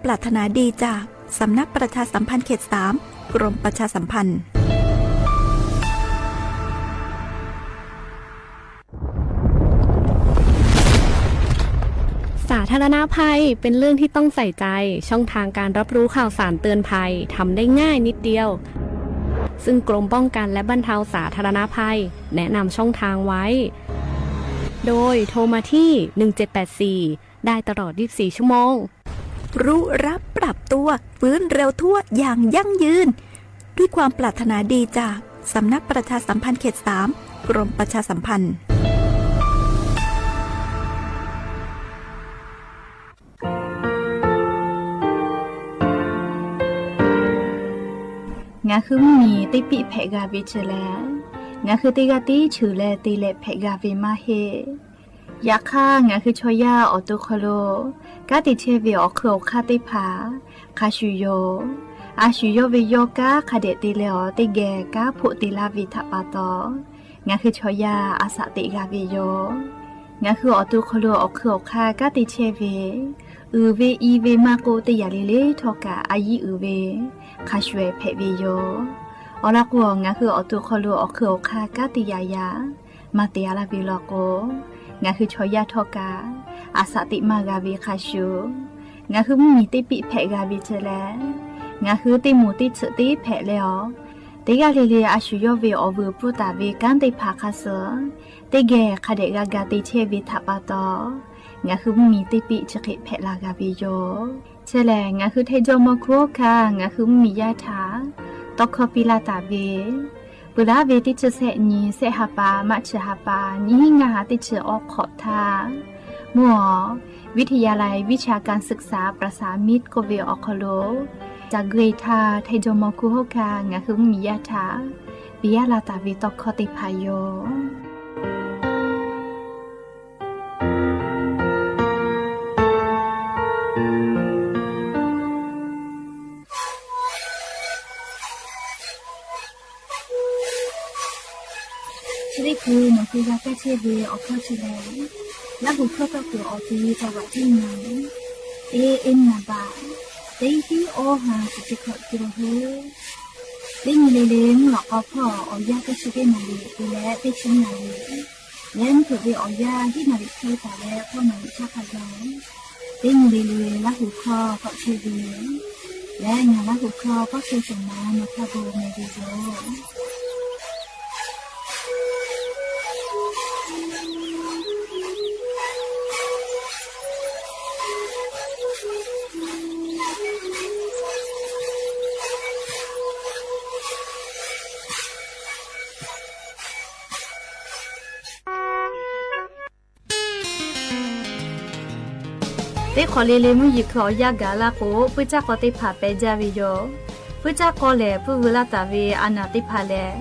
ปรารถนาดีจากสำนักประชาสัมพันธ์เขตสาม กรมประชาสัมพันธ์ สาธารณภัยเป็นเรื่องที่ต้องใส่ใจ ช่องทางการรับรู้ข่าวสารเตือนภัยทำได้ง่ายนิดเดียว ซึ่งกรมป้องกันและบรรเทาสาธารณภัยแนะนำช่องทางไว้ โดยโทรมาที่ หนึ่งเจ็ดแปดสี่ ได้ตลอด ยี่สิบสี่ ชั่วโมง รู้รับปรับตัว ฟื้นเร็วทั่วอย่างยั่งยืน ด้วยความปรารถนาดีจากสำนักประชาสัมพันธ์เขตสาม กรมประชาสัมพันธ์ Ngaˬ hui mvuhˇ miˬ teˇ piˆ hpehꞈ g'a ve chi lehˬ, ngaˬ hui teˇ g'aˇ tiˉ cheuˬ leh te leh hpehꞈ g'a ve maˇ heˆ. Yaꞈ hk'aˇ, ngaˬ hui chaw yaˇ awˬ to hk'aw lo kanˉ te chehˇ ve awˬ hk'eun awˬ hk'aˇ teˇ hpaˍ hk'a shuˍ yoˬ. A shu yawˇ ve yawˇ kanˉ hk'a dehꞈ te leh awˬ teˇ geh kanˉ hpoˆ te laˇ ve htaꞈ pa taw, ngaˬ hui chaw yaˇ a shaꞈ teꞈ g'a ve yoˬ. Ngaˬ hui awˬ to hk'aw lo awˬ hk'eun awˬ hk'aˇ kanˉ te chehˇ ve, uiˍ ve i ve maˇ k'oˆ, teˇ yanˇ le le htawˇ kaꞈ a yiˇ uiˍ ve hk'a shuˍ ehˍ hpehꞈ ve yoˬ. Awˬ lawn k'o, ngaˬ hui awˬ to hk'aw lo awˬ hk'eun awˬ hk'aˇ kanˉ te yaꞈ yaꞈ maˇ te a laˇ ve law k'o, ngaˬ hui chaw yaˇ htawˇ kaꞈ a shaꞈ teꞈ maˇ g'a ve hk'a shuˍ, ngaˬ hui mvuhˇ miˬ teˇ piˆ hpehꞈ g'a ve chi lehˬ, ngaˬ hui teˇ moˍ teˇ tsuhꞈ teˇ hpehꞈ leh awˬ, teˇ g'aˇ le le a shu yawˇ ve awˬ vuiˬ pfuhˇ taˍ ve kanˉ teˇ hpaˍ hk'a suh teˇ geh hk'a dehꞈ g'a ga te chehˇ ve htaꞈ pa taw, ngaˬ hui mvuhˇ miˬ teˇ piˆ chi hk'e hpehꞈ la g'a ve yoˬ. Chi lehˬ, ngaˬ hui Htaiˇ jawˇmawˇ hkuˇ hawˉ hkanˇ ngaˬ hui mvuhˇ miˬ yaˇ htaꞈ tawˇ hkawˇ piˇ laˇ taˍ ve, peuˬ laˉ ve teˇ chi sehˆ nyi, sehˆ ha pa, March ha pa, nyiˇ hinˉ ngaˇ ha teˇ chi awˬ hk'awꞈ htaˇ, mvuhˇ awˬ วิทยาลัยวิชาการศึกษาประสานมิตร k'oˆ ve awˬ hk'aw lo, caˬ gui htaˇ Htaiˇ jawˇmawˇ hkuˇ hawˉ hkanˇ ngaˬ hui mvuhˇ miˬ yaˇ htaꞈ piˇ laˇ taˍ ve tawˇ hkawˇ teˇ hpaˍ yoˬ. Chi teˇ hkui nawˬ hui g'a kaˇ chehˇ ve awˬ hkawˇ chi lehˬ, Laˇ huˍ hkawˇ tawˇ kuiˬ awˬ ti taw vaꞈ tiˉ nyi, teˇ eˉ naˍbaꞈ teˇ hiˉ awˇ ha chi teˇ hkawꞈ te la hu. Teˇ nyi le le mvuhˇ lawꞈ k'aw hpawˇ awˬ yanˇ teˇ chi teˇ naˍ riˍ te leh teˇ chi naˍ riˍ leh mvuhˇ hpeuꞈ ve awˬ yanˇ hiˉ naˍ riˍ hk'e taˍ leh k'awˇ naˍ riˍ chaˇ hk'a gaˬ, teˇ nyi le le Laˇ huˍ hkawˇ k'awꞈ chehˇ ve leh ngaˬ Laˇ huˍ hkawˇ k'awꞈ chehˇ shawˍ ma nawˬ htaˇ bon meh ve yoˬ. Teˇ hk'awꞈ le le mvuhˇ yeˬ hkui awˬ yanˇ gaˬ laˇ k'o, puiˉ caˇ k'aw teˇ hpaˍ pehˬ jaˇ ve yoˬ. Puiˉ caˇ k'aw lehˬ, puiˇ veu laˇ taˍ ve a naˬ teˇ hpaˍ lehˬ,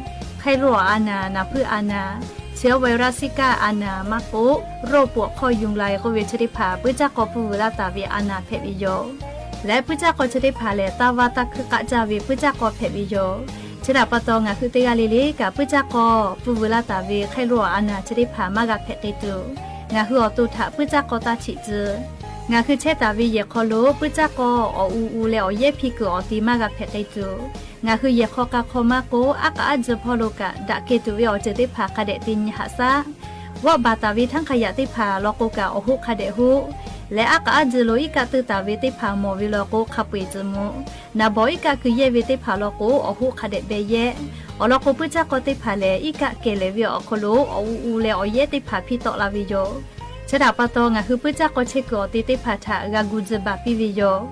hk'ai lo awˬ a naˬ, naˍ hpuiˇ a naˬ, เชื้อไวรัสซิก้า a naˬ maˇ k'oˆ, โรคปวดข้อยุงลาย k'oˆ ve chi teˇ hpaˍ puiˉ caˇ k'aw puiˇ veu laˇ taˍ ve a naˬ hpehꞈ ve yoˬ. Leh puiˉ caˇ k'aw chi teˇ hpaˍ lehˬ, taˇ vaˇ taˇ hkuiˇ k'aˆ caˇ ve puiˉ caˇ k'aw hpehꞈ ve yoˬ. Chi htaꞈ pa taw, ngaˬ hui teˇ g'aˇ le le kaꞈ puiˉ caˇ k'aw puiˇ veu laˇ taˍ ve hk'ai lo awˬ a naˬ chi teˇ hpaˍ maˇ g'a hpehꞈ k'ai tuˬ, ngaˬ hui awˬ to htaꞈ puiˉ caˇ k'aw taˇ cheꞈ tcuh. Ngaˬ hui chehˇ taˍ ve yehˬ hk'aw lo puiˉ caˇ k'aw awˬ u u leh awˬ yehˇ hpiˇ kuiˬ awˬ ti maˇ g'a hpehꞈ k'ai tuˬ, ngaˬ hui yehˬ hk'aw k'a hk'aw maˇ k'oˆ, aˉ k'aꞈ aˉ tcuh hpawˇ lo kaꞈ daꞈ keh tuˬ ve awˬ ceuˬ teˇ hpaˍ hk'a dehꞈ te nyi haꞈ shaˉ. G'awˆ baˬ taˍ ve htaˇ hk'a yaꞈ teˇ hpaˍ law k'o kaꞈ awˬ hoˆ hk'a dehꞈ hoˆ. Leh aˉ k'aꞈ aˉ tcuh lo iˉ kaˆ teuˇ taˍ ve teˇ hpaˍ mawˬ ve law k'o hk'a peu eˬ tcuh mvuh. Naˍ bawˬ iˉ kaˆ keu yehˇ ve teˇ hpaˍ law k'o awˬ hoˆ hk'a dehꞈ beh yehˇ. Awˬ lawn k'o, puiˉ caˇ k'aw teˇ hpaˍ lehˬ, iˉ kaˆ kehˬ lehˍ ve awˬ hk'aw lo awˬ u u leh awˬ yehˇ teˇ hpaˍ hpiˇ tawˆ la ve yoˬ. Chi htaꞈ pa taw, ngaˬ hui puiˉ caˇ k'aw chehˇ kuiˬ awˬ te teˇ hpaˍ htaꞈ g'a gu tcuh baˬ piˇ ve yoˬ.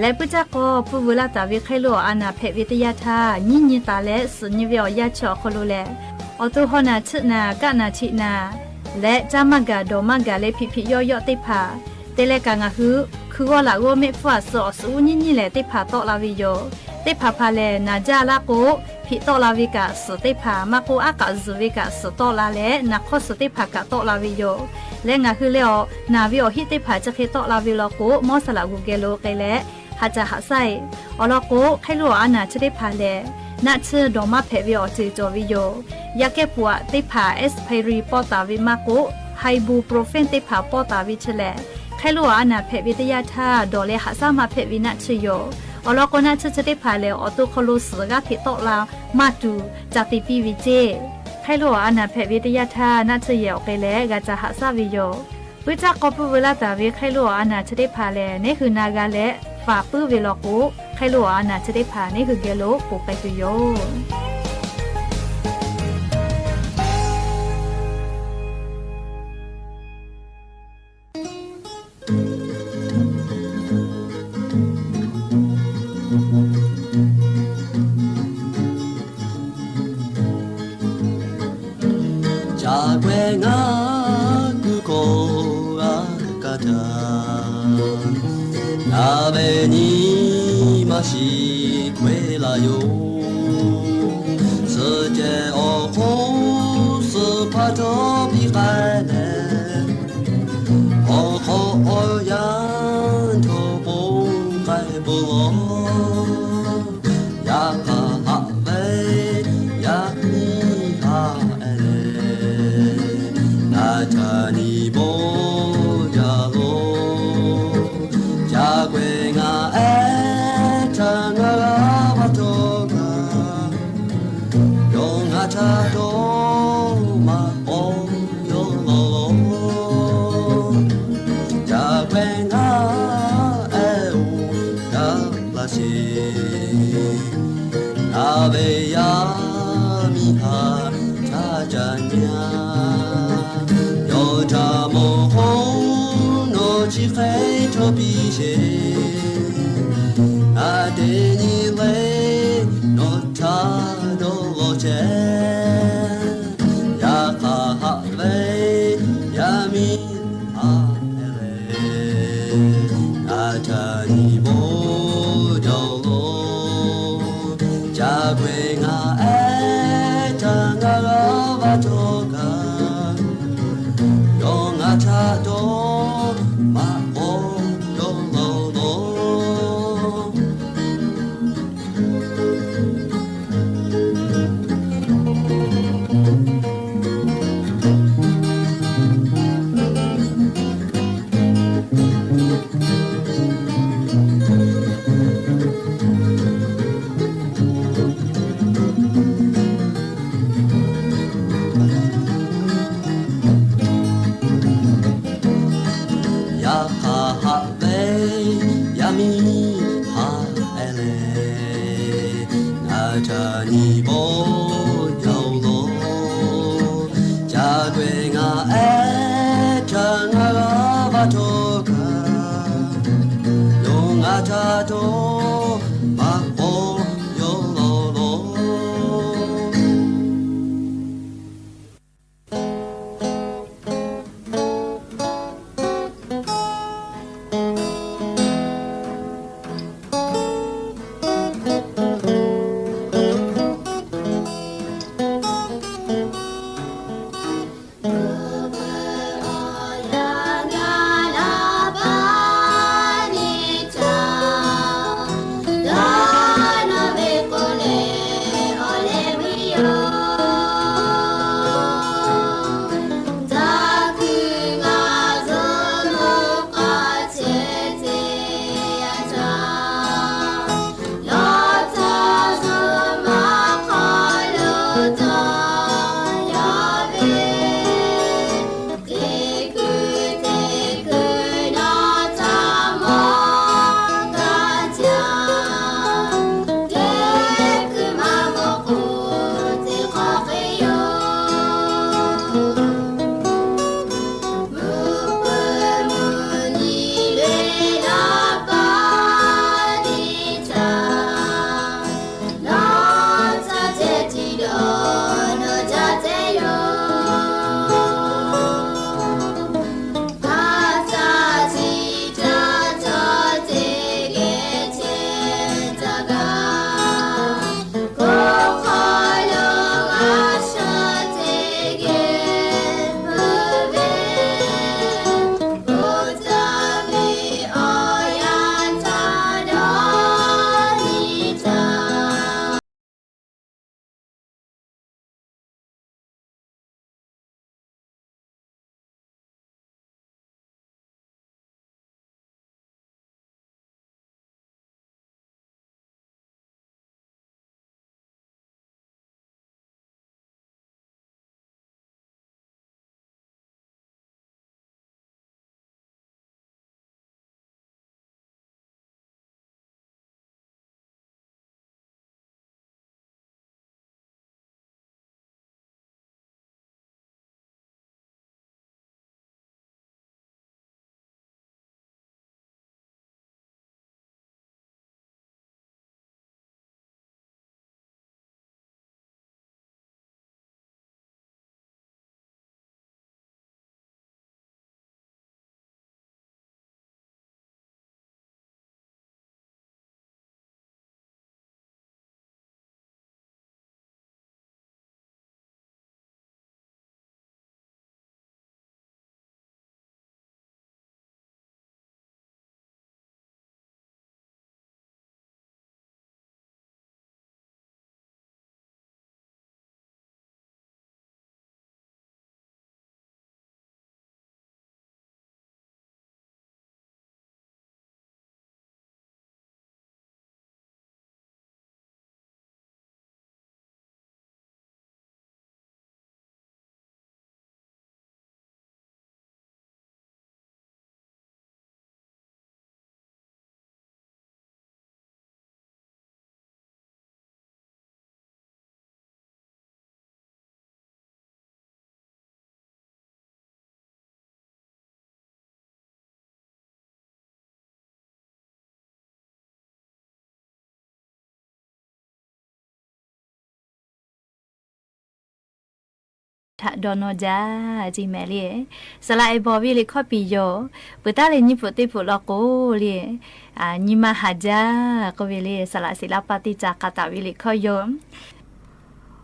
Leh puiˉ caˇ k'aw puiˇ veu laˇ taˍ ve hk'ai lo awˬ a naˬ hpehꞈ ve teˇ yanˇ htaˇ, nyiˇ nyi taˍ leh suhˍ nyi ve awˬ yanˇ chi awˬ hk'aw lo lehˬ, awˬ to haw naˬ chiˆ naˬ, kaˆ naˬ cheꞈ naˬ, leh caˇ maˇ gaˬ dawˬ maˇ gaˬ leh hpiꞈ hpiꞈ yawˆ yawˆ teˇ hpaˍ te leh kaꞈ, ngaˬ hui hkui g'awˇ laꞈ g'awˇ mehˆ hpfuhˇ a suh awˬ suhˍ uˉ nyiˇ nyiˇ lehˬ teˇ hpaˍ tawˆ la ve yoˬ. Teˇ hpaˍ hpaˍ lehˬ, naˬ jaˇ laˇ k'o, hpiꞈ tawˆ la ve kaꞈ suhˍ teˇ hpaˍ maˇ k'oˆ, aˉ k'aꞈ zuhˬ ve kaꞈ suhˍ tawˆ la leh, naˬ hk'awˇ suhˍ teˇ hpaˍ kaꞈ tawˆ la ve yoˬ. Leh ngaˬ hui leh awˬ naˬ ve awˬ hiˆ teˇ hpaˍ chi hk'e tawˆ la ve law k'o, mawˇ saˍ laꞈ g'uˬ geh lo k'ai leh ha ca haꞈ shaˉ e. Awˬ lawn k'o, hk'ai lo awˬ a naˬ chi teˇ hpaˍ lehˬ, naˆ tsuhˇ dawˬ maˇ hpehꞈ ve awˬ ceuˬ cawˬ ve yoˬ. Yaꞈ kehˉ pfuhꞈ teˇ hpaˍ expiry pawˆ taˍ ve maˇ k'oˆ, ibuprofen teˇ hpaˍ pawˆ taˍ ve chi lehˬ, Hk'e lo awˬ a naˍ hpehꞈ ve teˇ yanˇ htaˇ, dawˬ leh haꞈ shaˉ maˇ hpehꞈ ve naˆ tsuhˇ yoˬ. Awˬ lawn k'o, naˆ tsuhˇ chi teˇ hpaˍ lehˬ, awˬ to hk'aw lo suhˍ g'aˇ hteꞈ tawˆ la maˇ tuˬ ca te piˇ ve ceˇ. Hk'e lo awˬ a naˍ hpehꞈ ve teˇ yanˇ htaˇ, naˆ tsuhˇ yehˬ awˬ k'ai leh g'a ca haꞈ shaˉ ve yoˬ. Vuiˇ caˇ k'aw pui veu laˇ taˍ ve hk'e lo awˬ a naˍ chi teˇ hpaˍ lehˬ, neˉ hui na g'a leh faˍ puiˉ ve law k'o, hk'e lo awˬ a naˍ chi teˇ hpaˍ neˉ hui geh lo k'oꞈ k'ai tuˬ yoˬ. Ca k'ai ngaˬ kuˬ kawˬ g'a kaˇ htaˇ, ngaˬ ve nyi ma shiˍ k'ai laˇ yoˬ. Suhˍ ceh awˬ hk'oˆ suhˍ hpaˇ htawˇ piˇ k'ai leh, awˬ hk'aw awˬ yanˇ htawˇ ponˬ k'ai peuˬ law. Yaꞈ hk'aˇ haꞈ ve yaˇ miˇ haꞈ e leh, ngaˬ htaꞈ nyi bawˇ jaˇ lo. Ca k'ai ngaˬ ehˉ htaꞈ ngaˬ g'a va htawˇ kaꞈ, yawˇ ngaˬ htaꞈ dawˇ maꞈ k'aw yawˇ law law. Ca k'ai ngaˬ ehˉ oˬ kaꞈ laˇ sheˍ. Ngaˬ ve yaˇ miˇ haꞈ htaˇ ca nyi a, yawˇ htaꞈ mawˬ k'o, nawˬ chi hk'e chaw piˇ sheˍ. Ngaˬ teˇ nyi leh nawˬ htaꞈ dawˇ law chehˇ. Yaꞈ hk'aˇ haꞈ ve yaˇ miˇ haꞈ e leh, ngaˬ htaꞈ nyi bawˇ jaˇ lo. Ca k'ai ngaˬ ehˉ htaꞈ ngaˬ g'a va htawˇ kaꞈ, yawˇ ngaˬ htaꞈ dawˇ maꞈ k'aw yawˇ law law. Yaꞈ hk'aˇ haꞈ ve yaˇ miˇ haꞈ e leh, ngaˬ htaꞈ nyi bawˇ jaˇ lo. Ca k'ai ngaˬ ehˉ htaꞈ ngaˬ g'a va htawˇ kaꞈ, yawˇ ngaˬ htaꞈ dawˇ maꞈ k'aw yawˇ law law. htaꞈ dawˇ nawˇ jaˇ ceˇ mehˍ le. Saˍ laꞈ ehˍ bawˬ ve liꞈ hkawˇ piˍ yoˬ. Peuˬ taˉ leh nyiˇ pfuhˍ teˇ pfuhˍ law k'o le, nyi ma haˍ jaˇ k'oˆ ve le, saˍ laꞈ siˍ laˇ paˇ teˇ ca k'a taˍ ve liꞈ hkawˇ yoˬ.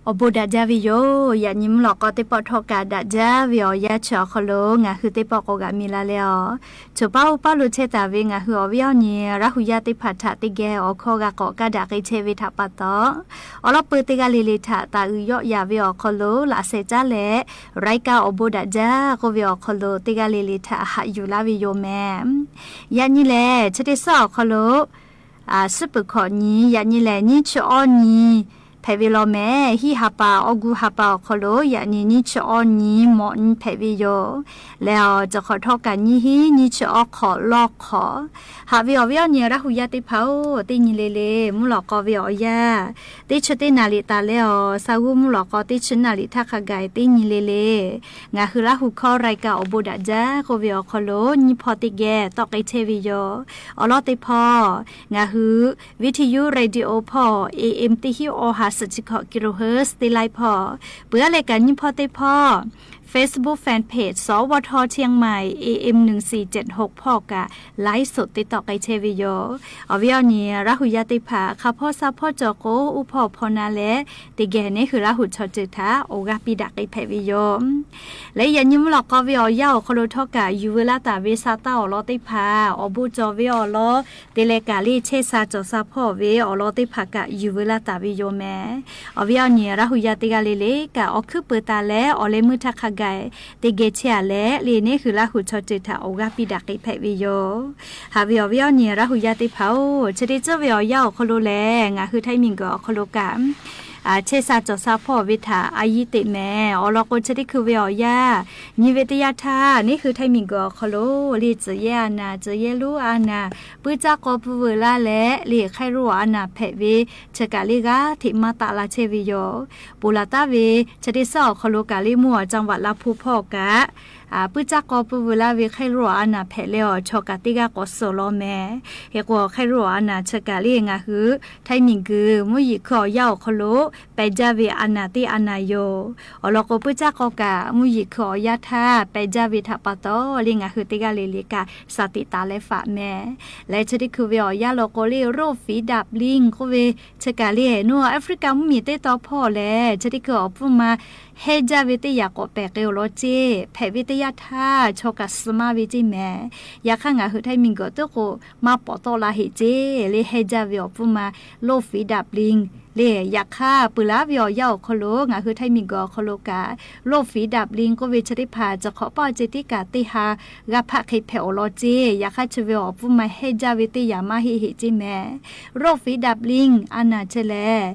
Awˬ bon daꞈ jaˇ ve yoˬ. Yaꞈ nyi mvuhˇ lawꞈ k'aw teˇ pawˆ htawˇ kaꞈ daꞈ jaˇ ve awˬ yanˇ chi awˬ hk'aw lo ngaˬ hui teˇ pawˆ k'awꞈ g'a mi la leh a, choˬ paˉ oˇ paˉ lo chehˇ taˍ ve ngaˬ hui awˬ viˉ awˬ nyi Laˇ hu yaˇ teˇ hpaˍ htaꞈ teˇ geh awˬ hkawˇ g'a k'awꞈ kaˇ daꞈ k'ai chehˇ ve htaꞈ pa taw, awˬ lawn peuˬ teˇ g'aˇ le le htaꞈ taˍ uiˍ yawˆ yaꞈ ve awˬ hk'aw lo laꞈ sheh caˉ leh, รายการ awˬ bon daꞈ jaˇ k'oˆ ve awˬ hk'aw lo teˇ g'aˇ le le htaꞈ haꞈ yuˬ laˇ ve yoˬ mehˍ. Yaꞈ nyi lehˬ, chi teˇ suhˉ awˬ hk'aw lo suhˉ peuˬ hkawꞈ nyi, yaꞈ nyi lehˬ nyiˇ chi awˇ nyi hpehꞈ ve law mehˍ. Hiˆ ha pa awˬ gu ha pa awˬ hk'aw lo yaꞈ nyi nyiˇ chi awˇ nyi mawꞈ nyi hpehꞈ ve yoˬ. Leh a, cawˬ hk'awꞈ htawˇ kaꞈ nyiˇ hiˆ nyiˇ chi awˇ hk'awꞈ lawˇ hk'awꞈ, haꞈ ve awˬ viˉ awˬ nyi Laˇ hu yaˇ teˇ hpaˍ-oˬ, teˇ nyi le le mvuhˇ lawꞈ k'aw ve awˬ yanˇ teˇ chi teˇ naˍ riˍ taˍ leh a, sa g'uˇ mvuhˇ lawꞈ k'aw teˇ chi naˍ riˍ htaˇ hk'a gaˬ teˇ nyi le le ngaˬ hui Laˇ hu hkawˇ รายการ awˬ bon daꞈ jaˇ k'oˆ ve awˬ hk'aw lo nyiˇ hpawˇ teˇ geh tawˆ k'ai chehˇ ve yoˬ. Awˬ lawn teˇ hpawˇ ngaˬ hui วิทยุ radio hpawˇ A M teˇ hiˉ awˬ ha suhˍ chi hkawꞈ กิโลเฮิรตซ์ teˇ laiˉ hpawˇ, peuˬ aˉ leh kaꞈ nyiˇ hpawˇ teˇ hpawˇ Facebook fan page สวท เชียงใหม่ A M หนึ่งสี่เจ็ดหก hpawˇ kaꞈ ไลฟ์สด teˇ tawˆ k'ai chehˇ ve yoˬ. Awˬ viˉ awˬ nyi Laˇ hu yaˇ teˇ hpaˍ hk'a hpawˇ sa hpawˇ cawˬ k'o, uˉ hpawˇ hpawˇ na leh teˇ geh neˇ hui Laˇ hu chaw ceuˬ htaꞈ awˬ g'aˇ piˇ daꞈ k'ai hpehꞈ ve yoˬ. Leh yaꞈ nyi mvuhˇ lawꞈ k'aw ve awˬ yanˇ awˬ hk'aw lo htawˇ kaꞈ yuˬ veu laˇ taˍ ve sa taˇ awˬ lawn teˇ hpaˍ awˬ bon cawˬ ve awˬ lawn te leh kaꞈ le chehˇ sha cawˬ sha hpawˇ ve awˬ lawn teˇ hpaˍ kaꞈ yuˬ veu laˇ taˍ ve yoˬ mehˍ. Awˬ viˉ awˬ nyi Laˇ hu yaˇ teˇ g'aˇ le le kaꞈ awˬ hkuiˉ peuˬ taˍ leh awˬ leh meuˇ htaˇ hk'a gaˬ teˇ geh chehˇ a leh le neˇ hui Laˇ hu chaw ceuˬ htaꞈ awˬ g'aˇ piˇ daꞈ k'ai hpehꞈ ve yoˬ. Haꞈ ve awˬ viˉ awˬ nyi Laˇ hu yaˇ teˇ hpaˍ-oˬ, chi teˇ tcuhˉ ve awˬ yanˇ awˬ hk'aw lo lehˬ ngaˬ hui Htaiˇ miˬguiˬ awˬ hk'aw lo kaꞈ chehˇ sha cawˬ sha hpawˇ ve htaꞈ a yiˇ teꞈ mehˍ. Awˬ lawn k'o, chi teˇ hkui ve awˬ yanˇ nyi ve teˇ yanˇ htaˇ neˇ hui Htaiˇ miˬguiˬ awˬ hk'aw lo le tcuhˬ yehˇ a naˍ, tcuhˬ yehˇ lonˉ a naˍ, puiˉ caˇ k'aw pui veuˬ laˇ leh le hk'aˇ roˆ a naˍ hpehꞈ ve chi kaꞈ le g'aˇ hteꞈ maˇ taˆ la chehˇ ve yoˬ. Ponˬ laˬ taˍ ve chi teˇ suhˉ awˬ hk'aw lo kaꞈ le mvuhˇ awˬ จังหวัดลำพูน hpawˇ kaꞈ puiˉ caˇ k'aw pui veuˬ laˇ ve hk'aˇ roˆ a naˍ hpehꞈ leh awˬ chaw kaꞈ teˇ g'aˇ k'awꞈ suhˍ law mehˍ. Hk'e k'o, hk'aˇ roˆ a naˍ chi kaꞈ le ngaˬ hui Htaiˇ miˬguiˬ mvuhˇ yeˬ hkui awˬ yanˇ awˬ hk'aw lo pehˬ jaˇ ve a naˍ teˇ a naˍ yoˬ. Awˬ lawn k'o, puiˉ caˇ k'aw kaꞈ mvuhˇ yeˬ hkui awˬ yanˇ htaˇ pehˬ jaˇ ve htaꞈ pa taw le ngaˬ hui teˇ g'aˇ le le kaꞈ shaˍ tiꞈ taˍ leh faꞈ mehˍ. Leh chi teˇ hkui ve awˬ yanˇ law k'o le โรคฝีดาดลิง k'oˆ ve chi kaꞈ le North Africa mvuhˇ miˬ teˇ tawn hpawˇ lehˬ chi teˇ hkui awˬ pfuhˇ ma hehnˇ jaˇ ve teˇ yanˇ k'awꞈ pehˬ k'ai awˬ lawn ceˇ hpehꞈ ve teˇ yanˇ htaˇ chaw kaꞈ suh maˇ ve ceˇ mehˍ. Yaꞈ hk'aˇ ngaˬ hui Htaiˇ miˬguiˬ tuˉ k'o maˇ pawˍ tawˆ la heˆ ceˇ le hehnˇ jaˇ ve awˬ pfuhˇ ma โรคฝีดาดลิง le. Yaꞈ hk'aˇ peuˬ laˇ ve awˬ yanˇ awˬ hk'aw lo ngaˬ hui Htaiˇ miˬguiˬ awˬ hk'aw lo kaꞈ โรคฝีดาดลิง k'oˆ ve chi teˇ hpaˍ cawˬ hk'awꞈ paˆ ce tiˉ kaꞈ teˇ ha g'a hpaˆ hk'e hpehꞈ awˬ lawn ceˇ. Yaꞈ hk'aˇ chi ve awˬ pfuhˇ ma hehnˇ jaˇ ve teˇ yanˇ maˇ heˆ heˆ ceˇ mehˍ. โรคฝีดาดลิง a naˍ chi lehˬ,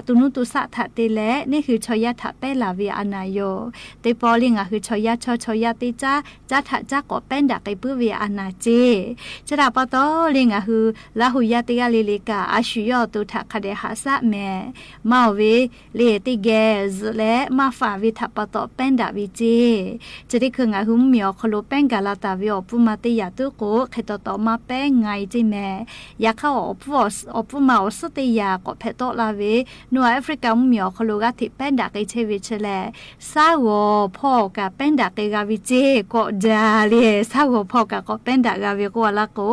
to nuˇ to saˆ htaꞈ te leh neˇ hui chaw yaˇ htaꞈ pehˉ laˬ ve a naˍ yoˬ. Teˇ pawˆ le ngaˬ hui chaw yaˇ chaw chaw yaˇ teˇ caˉ caˉ htaꞈ caˉ k'awꞈ pehˉ daꞈ k'ai puiˉ ve a naˍ ceˇ. Chi htaꞈ pa taw le ngaˬ hui Laˇ hu yaˇ teˇ g'aˇ le le kaꞈ a shu yawˇ awˬ to htaꞈ hk'a dehꞈ haꞈ shaˆ mehˍ. Maˇ oˬ ve le teˇ geh zuhꞈ leh maˇ faˍ ve htaꞈ pa taw pehˉ daꞈ ve ceˇ. Chi teˇ hkui ngaˬ hui mvuhˇ miˬ awˬ hk'aw lo pehˉ gaˬ la taˍ ve awˬ pfuhˇ ma teˇ yanˇ tuˉ k'o hk'e taw taw maˇ pehˉ nga e ceˇ mehˍ. Yaꞈ hk'aˇ awˬ pfuhˇ ma awˬ suhˉ teˇ yanˇ k'awꞈ hpehꞈ tawˆ la ve North Africa mvuhˇ miˬ awˬ hk'aw lo g'aˇ hteꞈ pehˉ daꞈ k'ai chehˇ ve chi lehˬ, saˉ g'awˬ hpawˇ kaꞈ pehˉ daꞈ k'ai g'a ve ceˇ k'awꞈ jaˇ le. Saˉ g'awˬ hpawˇ kaꞈ k'awꞈ pehˉ daꞈ g'a ve k'oˆ a laˇ k'o,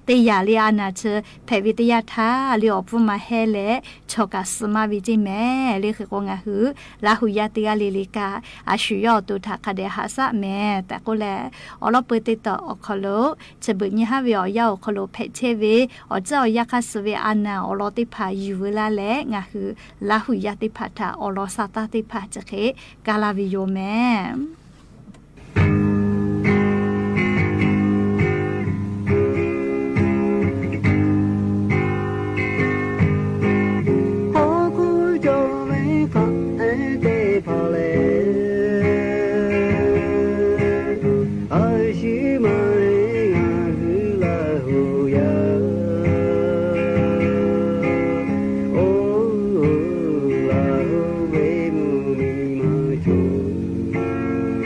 teˇ yanˇ le a naˍ chi hpehꞈ ve teˇ yanˇ htaˇ le awˬ pfuhˇ ma hehnˇ leh chaw kaꞈ suh maˇ ve ceˇ mehˍ le. Hk'e k'o ngaˬ hui Laˇ hu yaˇ teˇ g'aˇ le le kaꞈ a shu yawˇ awˬ to htaꞈ hk'a dehꞈ haꞈ shaˆ mehˍ tehꞈ k'oˆ leh, awˬ lawn peu teˇ tawꞈ awˬ hk'aw lo chi beuꞈ nyi haˉ ve awˬ yanˇ awˬ hk'aw lo hpehꞈ chehˇ ve awˬ tcuhˉ awˬ yanˇ hk'aˇ suh ve a naˍ awˬ lawn teˇ hpaˍ yuˬ veu laˇ leh ngaˬ hui Laˇ hu yaˇ teˇ hpaˍ htaꞈ awˬ lawn sa taˇ teˇ hpaˍ chi hk'e kaˇ laˇ ve yoˬ mehˍ. Hk'aw k'oˆ cawˬ ve hk'aˬ hk'e te hpaˍ lehˬ, a shu maˇ heˆ ngaˬ hui Laˇ hu yaˇ, oˇ Laˇ hu ve mvuhˇ miˬ maˇ cawˬ.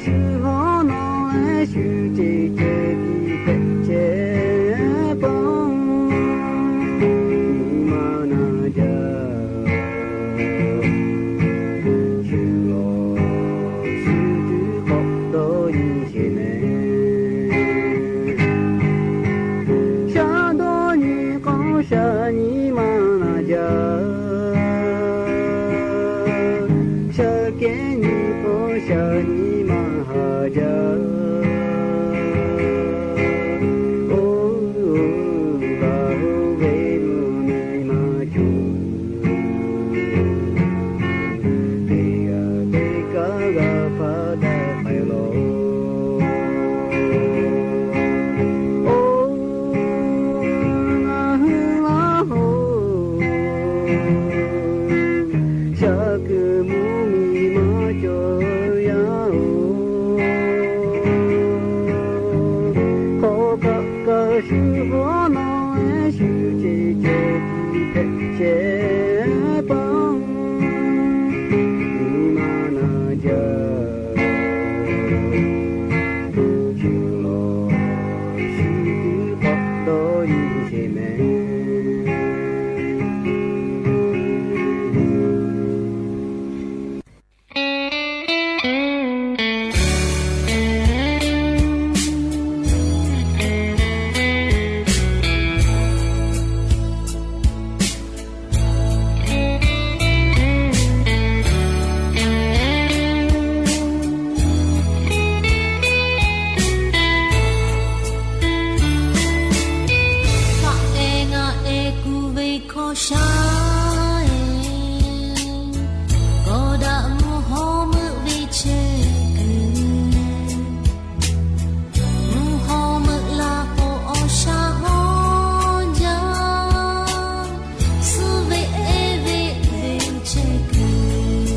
Shu hawˉ nawˉ-e shu ceˬ ceh tiˉ hpehꞈ chehˇ paˆ, nyi ma naˬ jaˇ. Shu lawˬ shu tuˉ k'awꞈ dawˇ nyi sheˍ mehˍ. Shaˉ dawˇ nyi k'awˇ sha nyi ma naˬ jaˇ. Shaˉ kehˉ nyi k'awˇ sha nyi ma haˍ jaˇ. Oˇ, oˇ, gaˬ oˇ ve mvuhˇ miˬ ma cawˬ. Teˇ g'aˇ teˇ kaˉ g'a hpaˇ daꞈ k'ai laˬ. Oˇ, ngaˬ hui laˇ hoꞈ, shaˉ kuiˬ mvuhˇ miˬ maˇ cawˬ yaˇ-oˬ. Hk'aw kaꞈ kaꞈ shu hawˉ nawˉ-e shu ceˬ ceh tiˉ hpehꞈ chehˇ paˆ, nyi ma naˬ jaˇ. Shu lawˬ shu tuˉ k'awꞈ dawˇ nyi sheˍ mehˍ. Hpaˆ-e ngaˆ-e kuˬ ve hkawˇ shaˉ-e, kawˇ daꞈ mvuhˇ hawˉ meuˆ ve chehˇ kuiˬ. Mvuhˇ hawˉ meuˆ la k'o awˬ shaˉ hawˉ jaˇ, suh ve eˇ ve ve chehˇ kuiˬ.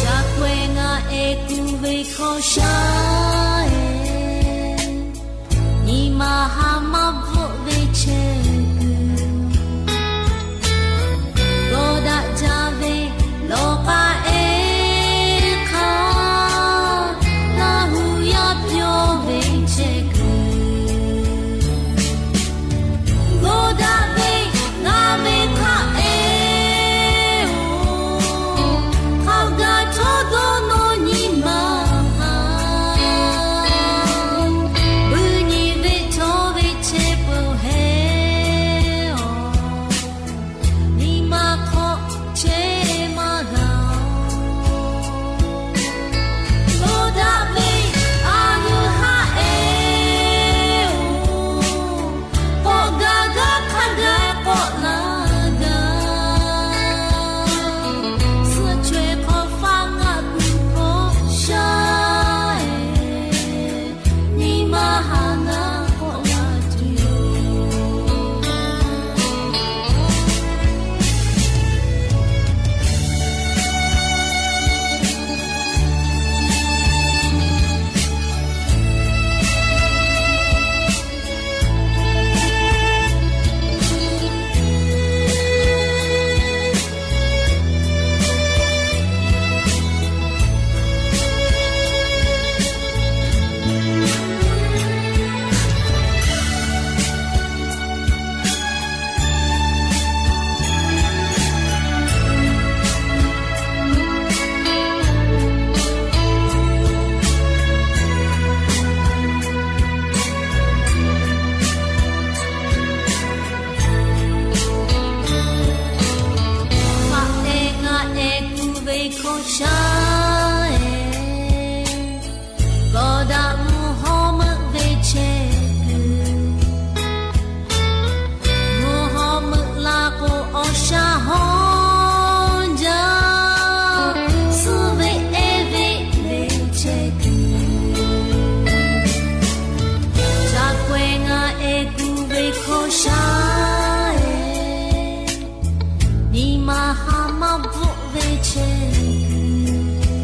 Ca kaweh ngaˆ-e kuˬ ve hkawˇ shaˉ-e, nyi ma haˍ maˇ bvuhˆ ve chehˇ kuiˬ. Gawˇ daꞈ jaˇ ve lawˬ k'aˇ eˇ hk'aˇ, Laˇ hu yaˇ pyawˇ ve chehˇ kuiˬ. Gawˇ daꞈ ve ngaˬ ve hk'aˇ eˇ-oˬ, hk'a gaˬ htawˇ dawˇ nawˇ nyi ma haˍ. Buiˇ nyi ve htawˇ ve chehˇ peuˬ hehˉ-aˬ, nyi ma hk'aw chehˇ maˇ g'a-oˬ. Gawˇ daꞈ ve a hui haˉ eˇ-oˬ, k'awꞈ gaˬ gaˇ hk'a gaˬ k'awꞈ la gaˬ. Suhˆ chaweh hk'aw faˇ ngaˆ kuˬ hkawˇ shaˉ-e, nyi ma haˍ ngaˬ k'awꞈ la tuˬ yoˬ. Hpaˆ-e ngaˆ-e kuˬ ve hkawˇ shaˉ-e, gawˇ daꞈ mvuhˇ hawˉ meuˆ ve chehˇ kuiˬ. Mvuhˇ hawˉ meuˆ la k'o awˬ shaˉ hawˉ jaˇ, suh ve eˇ ve ve chehˇ kuiˬ. Ca kaweh ngaˆ-e kuˬ ve hkawˇ shaˉ-e, nyi ma haˍ maˇ bvuhˆ ve chehˇ kuiˬ.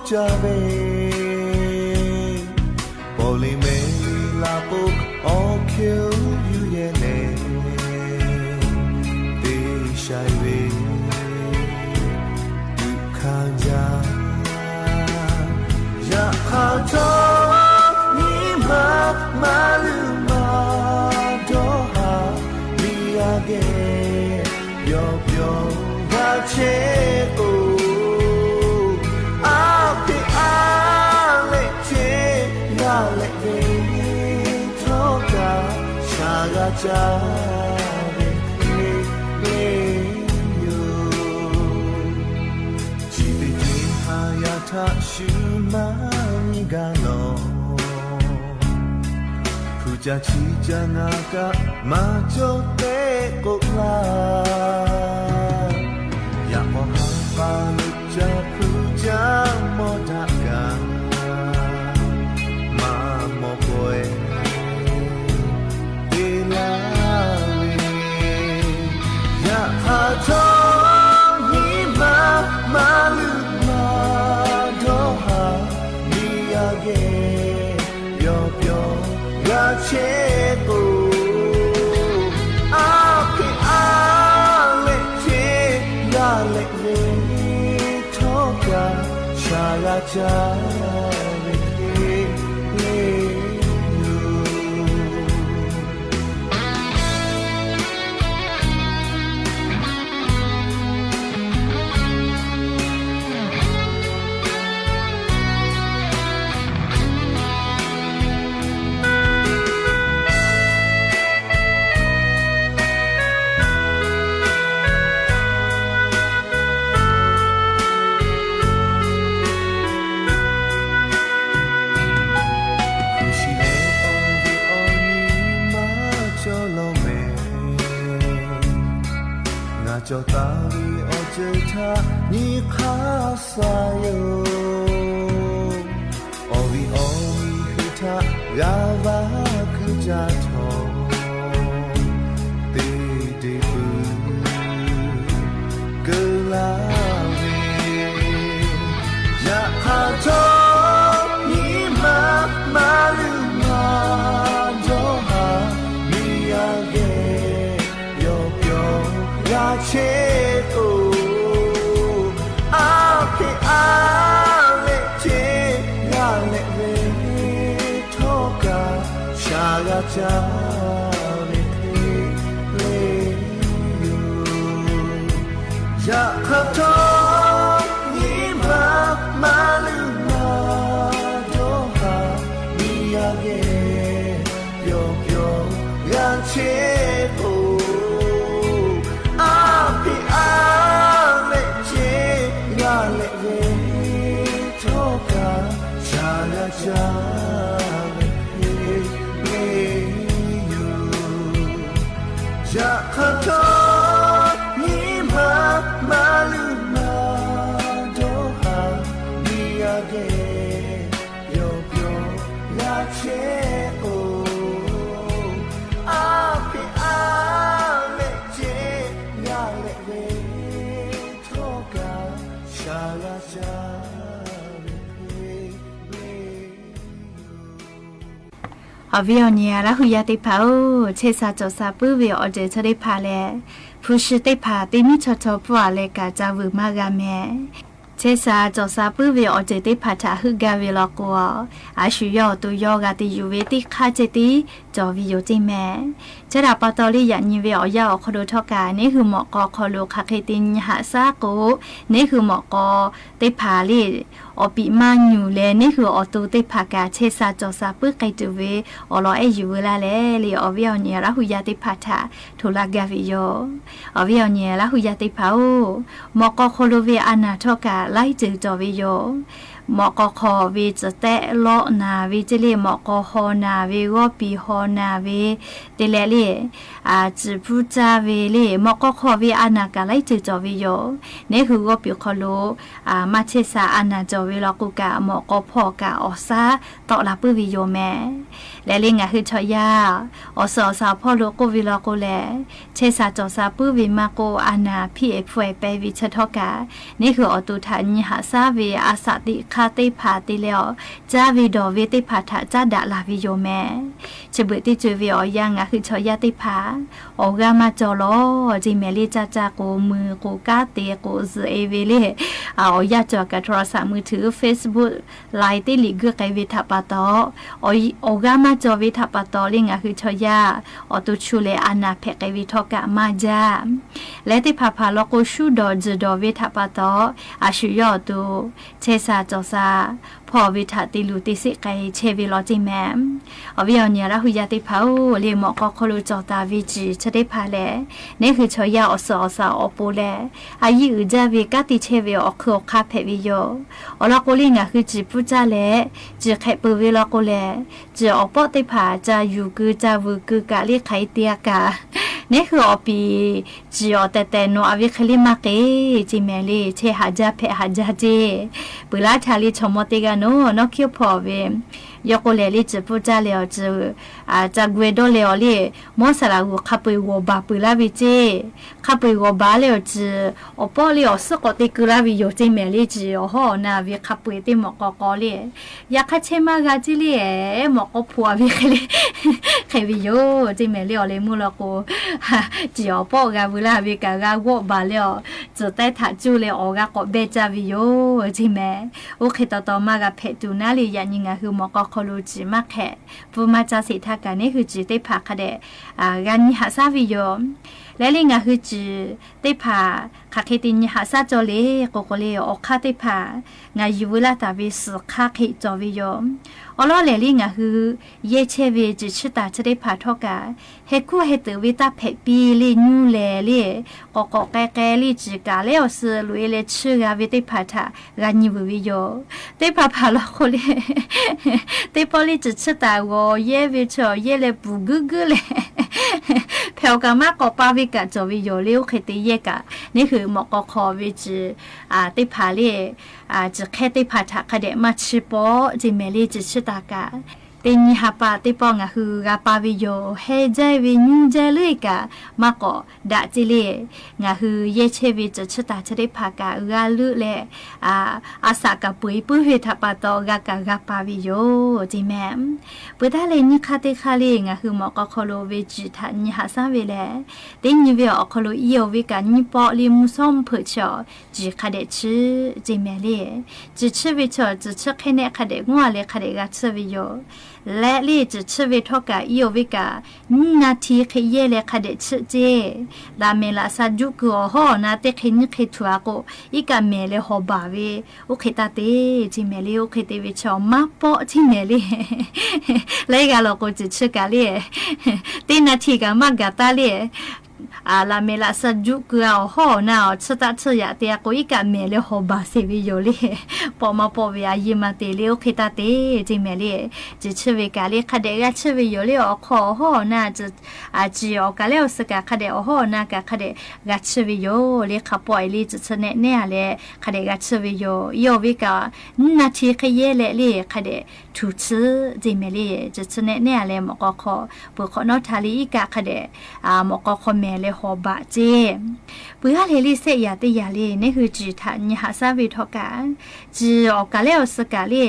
ca ve, paw le mehˍ le laˇ k'o, awˬ hk'e yuˬ yehˬ leh, te shaiˍ ve tuꞈ hkanˇ jaˇ. Yaꞈ hk'aˇ htawˇ, nyi ma maˇ luˬ maˇ dawˇ haˍ, miˬ yaˇ geh yawˇ pyawˇ g'a chehˇ k'o, a hpeꞈ a leh ceh g'a leh ve htawˇ kaꞈ, shaˍ g'a caˇ ve hk'e le yoˬ. Chi teˇ ceuˬ haˍ yaˇ htaꞈ shu maˇ nyi gaˇ lawˬ. Hpu ca chi ca ngaˬ kaꞈ maˇ cawˬ tehꞈ k'oˆ laˇ. Yaꞈ k'aw haˍ pa luˬ ca hpu ca mawˇ daꞈ kaꞈ, maˇ mawˬ pawehˇ te laˇ ve. Yaꞈ hk'aˇ htawˇ, nyi ma maˇ luˬ maˇ dawˇ haˍ, miˬ yaˇ geh yawˇ pyawˇ g'a chehˇ k'o, a hpeꞈ a leh ceh g'a leh ve htawˇ kaꞈ, shaˍ g'a caˇ ve hk'e le yoˬ. Hpu shi leh awˬ viˉ awˬ nyi maˇ cawˬ lawˬ mehˍ. Ngaˬ cawˬ taˍ ve awˬ ceuˬ htaꞈ nyi hk'aˇ suh yoˬ. Awˬ viˉ awˬ nyi hui htaꞈ g'a vaˇ hkuˇ caˇ htawˇ, teˇ deˇ pui keu laˇ ve. Yaꞈ hk'aˇ htawˇ, nyi ma maˇ luˬ maˇ dawˇ haˍ, miˬ yaˇ geh yawˇ pyawˇ g'a chehˇ k'o, a hpeꞈ a leh ceh g'a leh ve htawˇ kaꞈ, shaˍ g'a caˇ ve hk'e le yoˬ. Yaꞈ hk'aˇ htawˇ, nyi ma maˇ luˬ maˇ dawˇ haˍ, miˬ yaˇ geh yawˇ pyawˇ g'a chehˇ k'o, a hpeꞈ a leh ceh g'a leh ve htawˇ kaꞈ, shaˍ g'a caˇ ve hk'e le yoˬ. Yaꞈ hk'aˇ htawˇ, nyi ma maˇ luˬ maˇ dawˇ haˍ, miˬ yaˇ geh yawˇ pyawˇ g'a chehˇ k'o, a hpeꞈ a leh ceh g'a leh ve htawˇ kaꞈ, shaˍ g'a caˇ ve hk'e le yoˬ. Awˬ viˉ awˬ nyi Laˇ hu yaˇ teˇ hpaˍ-oˬ, chehˇ sha cawˬ sha puiˉ ve awˬ ceuˬ chi teˇ hpaˍ lehˬ, hpu shi teˇ hpaˍ teˇ miˉ chaw chaw pfuhˇ a leh kaꞈ ca vuiˬ maˇ g'a mehˍ. Chehˇ sha cawˬ sha puiˉ ve awˬ ceuˬ teˇ hpaˍ htaꞈ heuˆ gaˇ ve law k'o, a shu yawˇ awˬ to yawˇ g'a te yuˬ ve teˇ hk'aˇ ceh tiˉ cawˬ ve yoˬ ceˇ mehˍ. Chi htaꞈ pa taw leh yaꞈ nyi ve awˬ yanˇ awˬ hk'aw lo htawˇ kaꞈ, neˇ hui mawꞈ k'aw hk'aw lo hk'aˬ hk'e te nyi haꞈ shaˉ k'o, neˇ hui mawꞈ k'aw teˇ hpaˍ lehˬ, awˬ piˍ maˇ nyuˬ leh neˇ hui awˬ to teˇ hpaˍ kaꞈ chehˇ sha cawˬ sha puiˉ k'ai tuˬ ve awˬ lawn ehˉ yuˬ veu laˇ leh le, awˬ viˉ awˬ nyi Laˇ hu yaˇ teˇ hpaˍ htaꞈ htoꞈ laˇ gaˇ ve yoˬ. Awˬ viˉ awˬ nyi Laˇ hu yaˇ teˇ hpaˍ-oˬ, mawꞈ k'aw hk'aw lo ve a naˬ htawˇ kaꞈ laiˉ ceuˬ cawˬ ve yoˬ. Mawꞈ k'aw hk'aw ve tcuhˬ tehˆ lawˆ naˬ ve ceˇ le, mawꞈ k'aw haw naˬ ve, g'awˇ piˍ haw naˬ ve, te leh le, tcuhˬ hpfuhˇ caˇ ve le, mawꞈ k'aw hk'aw ve a naˬ kaꞈ laiˉ ceuˬ cawˬ ve yoˬ. Neˇ hui g'awˇ piˍ hk'aw lo maˇ chehˇ sha a naˬ cawˬ ve law k'o kaꞈ, mawꞈ k'aw hpawˇ kaꞈ awˬ shaˉ tawˆ la puiˉ ve yoˬ mehˍ. Leh le ngaˬ hui chaw yaˇ awˬ suhˍ awˬ shaˍ hpawˇ lo k'oˆ ve law k'o lehˬ, chehˇ sha cawˬ sha puiˉ ve maˇ k'oˆ, a naˬ hpiˇ-ehˍ hpfuhˇ-ehˍ pehˇ ve chi htawˇ kaꞈ, neˇ hui awˬ to htaꞈ nyi haꞈ shaˉ ve a shaꞈ teꞈ hk'aˇ teˇ hpaˍ te leh awˬ, caˇ ve dawˬ ve teˇ hpaˍ htaꞈ caˉ daꞈ laˬ ve yoˬ mehˍ. Chi beuꞈ teˇ co-e ve awˬ yanˇ ngaˬ hui chaw yaˇ teˇ hpaˍ awˬ g'aˇ maˇ cawˬ lawˬ ceˇ mehˍ le. Caˇ caˇ k'o, mui k'o, kanˉ te k'o, zuhꞈ-e ve le. Awˬ yanˇ cawˬ kaꞈ โทรศัพท์มือถือ Facebook ไลน์ teˇ liꞈ guiˇ k'ai ve htaꞈ pa taw, awˬ g'aˇ maˇ cawˬ ve htaꞈ pa taw le ngaˬ hui chaw yaˇ awˬ to chu leh a naˍ hpehꞈ k'ai ve htawˇ kaꞈ maˇ jaˇ. Leh teˇ hpaˍ hpaˍ law k'o, shuˉ dawˬ tzuhˬ dawˬ ve htaꞈ pa taw, a shu yawˇ awˬ to chehˇ sha cawˬ sha hpawˇ ve htaꞈ te luˬ te sheˆ k'ai chehˇ ve law ceˇ mehˍ. Awˬ viˉ awˬ nyi Laˇ hu yaˇ teˇ hpaˍ-oˬ, le mawꞈ k'aw hk'aw lo cawˬ taˍ ve ciˬ chi teˇ hpaˍ lehˬ, neˇ hui chaw yaˇ awˬ suhˍ awˬ shaˍ awˬ pon leh, a yiˇ uiˍ jaˇ ve kanˉ te chehˇ ve awˬ hk'eun awˬ hk'aˇ hpehꞈ ve yoˬ. Awˬ lawn k'o le ngaˬ hui ciˬ pfuhˇ caˇ leh, ciˬ hk'ehꞈ peuˬ ve law k'o lehˬ, ciˬ awˬ pawˆ teˇ hpaˍ ca yuˬ keu ca vuiˬ keu kaꞈ le hk'aˬ hk'e te-a kaꞈ, neˇ hui awˬ piˍ ciˬ awˬ tehˬ tehˬ nawꞈ-a ve hk'e le maˇ k'e ceˇ mehˍ le. Chehˇ haꞈ jaˇ hpehꞈ haꞈ jaˇ ceˇ. Peuˬ laˇ htaˇ le chaw mawˇ teˇ g'aˇ nawˬ nawˉ hkiˉ hpawˇ ve, yawˇ k'o lehˬ le ciˬ pfuhˇ caˇ leh awˬ ciˬ ca gu-e dawˇ leh awˬ le, mawˇ saˍ laꞈ g'uˬ hk'a peu-eˬ g'awˬ baˬ peuˬ laˇ ve ceˇ. Hk'a peu-eˬ g'awˬ baˬ leh awˬ ciˬ awˬ pawˆ le awˬ suhˉ k'awꞈ te keu laˇ ve yoˬ ceˇ mehˍ le. Ciˬ awˬ hawˉ awˬ na ve hk'a peu-eˬ teˇ mawꞈ k'aw k'aw le, yaꞈ hk'aˇ chehˇ maˇ g'a ceˇ le, mawꞈ k'aw hpu-a ve hk'e le hk'e ve yoˬ ceˇ mehˍ le. Awˬ leh meuˇ law k'o, ciˬ awˬ pawˆ g'a veu laˇ ve kaꞈ g'a g'awˆ baˬ leh awˬ, tcuhˬ taiˇ htaꞈ cuˇ leh awˬ g'a k'awꞈ behˇ caˇ ve yoˬ ceˇ mehˍ. Oˇ hk'e taw taw maˇ g'a hpehꞈ tuˬ naˉ le. Yaꞈ nyi ngaˬ hui mawꞈ k'aw hk'aw lo ciˬ maˇ hk'ehꞈ pfuhˇ maˇ caˇ sheˍ htaˇ kaꞈ neˇ hui ciˬ teˇ hpaˍ hk'a dehꞈ g'a nyi haꞈ shaˉ ve yoˬ. Leh le ngaˬ hui ciˬ teˇ hpaˍ hk'aˬ hk'e te nyi haꞈ shaˉ cawˬ le k'o k'o le, awˬ hk'aˇ teˇ hpaˍ ngaˬ yuˬ veu laˇ taˍ ve suhˍ hk'aˇ hk'e cawˬ ve yoˬ. Awˬ lawn lehˬ le ngaˬ hui yehˇ chehˇ ve ciˬ chiˇ taˍ chi teˇ hpaˍ htawˇ kaꞈ, heh hkuˇ heh teuꞈ ve taˇ hpehꞈ piˇ le nyuˇ lehˬ le, k'awꞈ k'awꞈ k'ai k'ai le ciˬ kaꞈ lehˬ awˬ suh loꞈ-e leh chiˇ g'a ve teˇ hpaˍ htaꞈ g'a nyi vuiˬ ve yoˬ. Teˇ hpaˍ hpaˍ law k'o le, teˇ pawˆ le ciˬ chiˇ taˍ g'awˬ yehˇ ve chi awˬ yehˇ leh puˍ guiˇ guiˇ leh hpehꞈ awˬ kaꞈ maˇ k'awꞈ pa ve kaꞈ cawˬ ve yoˬ le. Oˇ hk'e te yehˇ kaꞈ neˇ hui mawꞈ k'aw hk'aw ve ciˬ teˇ hpaˍ le, ciˬ hk'ehˇ teˇ hpaˍ htaꞈ hk'a dehꞈ maˇ chiˇ pawˆ ceˇ mehˍ le. Ciˬ chiˇ taˍ kaꞈ teˇ nyi ha pa teˇ pawˆ ngaˬ hui g'a pa ve yoˬ. Heh jaˇ ve nyuˇ jaˇ leuˉ kaꞈ maˇ k'awꞈ daꞈ ceˇ le. Ngaˬ hui yehˇ chehˇ ve ciˬ chiˇ taˍ chi teˇ hpaˍ kaꞈ g'a leuˆ leh, a saꞈ kaꞈ peu-eˬ puiˉ ve htaꞈ pa taw g'a kaꞈ g'a pa ve yoˬ ceˇ mehˍ. Peuˬ taˉ leh nyiˇ hk'aˇ teˇ hk'aˇ le ngaˬ hui mawꞈ k'aw hk'aw lo ve ciˬ htaꞈ nyi haꞈ shaˉ ve lehˬ, teˇ nyi ve awˬ hk'aw lo iˉ awˬ ve kaꞈ nyiˇ pawˆ le mvuhˇ shawˉ mvuhˇ hpeuꞈ chi awˬ ciˬ hk'a dehꞈ chiˇ ceˇ mehˍ le. Ciˬ chiˇ ve chi awˬ ciˬ chiˇ hk'ehˇ nehˆ hk'a dehꞈ g'awˇ leh hk'a dehꞈ g'a chiˇ ve yoˬ. Leh le ciˬ chiˇ ve htawˇ kaꞈ iˉ awˬ ve kaꞈ nyiˇ naˍ htiˍ hk'e yehˇ leh hk'a dehꞈ chiˇ ceˇ. Laꞈ mehˍ laꞈ sha juˆ keu awˬ hawˉ awˬ na teˇ hk'e nyiˇ hk'e htuꞈ-a k'o, iˉ kaˆ mehˍ leh hawˬ baˬ ve oˇ hk'e taˇ te ceˇ mehˍ le. Oˇ hk'e te ve chi awˬ maˇ pawˆ ceˇ mehˍ le. Laiˉ g'aˇ law k'o ciˬ chiˇ kaꞈ le, teˇ naˍ htiˍ kaꞈ maˇ gaˬ taˇ le. Laꞈ mehˍ laꞈ sha juˆ keu-a awˬ hawˉ awˬ na awˬ chiˇ taˆ chiˇ yaꞈ te-a k'o, iˉ kaˆ mehˍ leh hawˬ baˬ sheˍ ve yoˬ le. Pawˆ maˇ pawˆ ve a yeˇ maˇ te le. Oˇ hk'e taˇ te ceˇ mehˍ le. Ciˬ chiˇ ve kaꞈ le hk'a dehꞈ g'a chiˇ ve yoˬ le. Awˬ hk'aw awˬ hawˉ awˬ na ciˬ awˬ kaˬ lehˬ awˬ suh kaꞈ hk'a dehꞈ awˬ hawˉ awˬ na kaꞈ hk'a dehꞈ g'a chiˇ ve yoˬ le. Hk'a pawˆ-e le ciˬ chiˇ nehˆ nehˆ-a leh hk'a dehꞈ g'a chiˇ ve yoˬ. Iˉ awˬ ve kaꞈ nyiˇ naˍ htiˍ hk'e yehˇ leh le hk'a dehꞈ htuꞈ chiˇ ceˇ mehˍ le. Ciˬ chiˇ nehˆ nehˆ-a leh mawꞈ k'aw hk'aw peuˬ hk'awꞈ nawˉ htaˇ le iˉ kaˆ hk'a dehꞈ mawꞈ k'aw hk'aw mehˍ leh hawˬ baˬ ceˇ. Peuˬ-a leh le sehˆ yaꞈ teˇ yaꞈ le neˇ hui ciˬ htaꞈ nyi haꞈ shaˉ ve htawˇ kaꞈ, ciˬ awˬ kaˬ lehˬ awˬ suh kaꞈ le,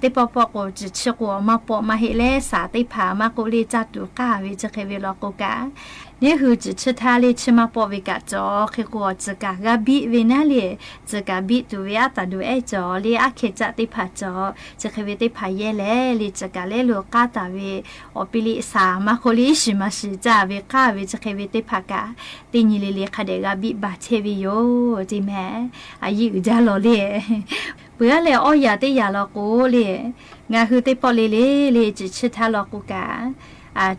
teˇ pawˆ pawˆ k'o ciˬ chiˇ k'o maˇ pawˆ maˇ heˆ leh saˍ teˇ hpaˍ maˇ k'oˆ le caˇ tuˬ k'aˇ ve chi hk'e ve law k'o kaꞈ, neˇ hui ciˬ chiˇ htaˇ le chiˇ maˇ pawˆ ve kaꞈ cawˬ. Hk'e k'o awˬ ciˬ kaꞈ g'a biˆ ve naˉ le, ciˬ kaꞈ biˆ tuˬ ve aˉ taˍ duˬ ehˉ cawˬ le. Aˉ hkeh caˆ teˇ hpaˍ cawˬ. Chi hk'e ve teˇ hpaˍ yehˇ leh le ciˬ kaꞈ lehˬ lo k'aˇ taˍ ve awˬ piˇ liꞈ saˍ maˇ k'oˆ le iˉ shiˍ maˍ shiˍ caˇ ve k'aˇ ve chi hk'e ve teˇ hpaˍ kaꞈ teˇ nyi le le hk'a dehꞈ g'a biˆ baˬ chehˇ ve yoˬ ceˇ mehˍ. A yeˇ uiˍ jaˇ lawˬ le. Peuˬ-a leh awˇ yaꞈ teˇ yaꞈ law k'o le, ngaˬ hui teˇ pawˆ le le le ciˬ chiˇ htaˇ law k'o kaꞈ,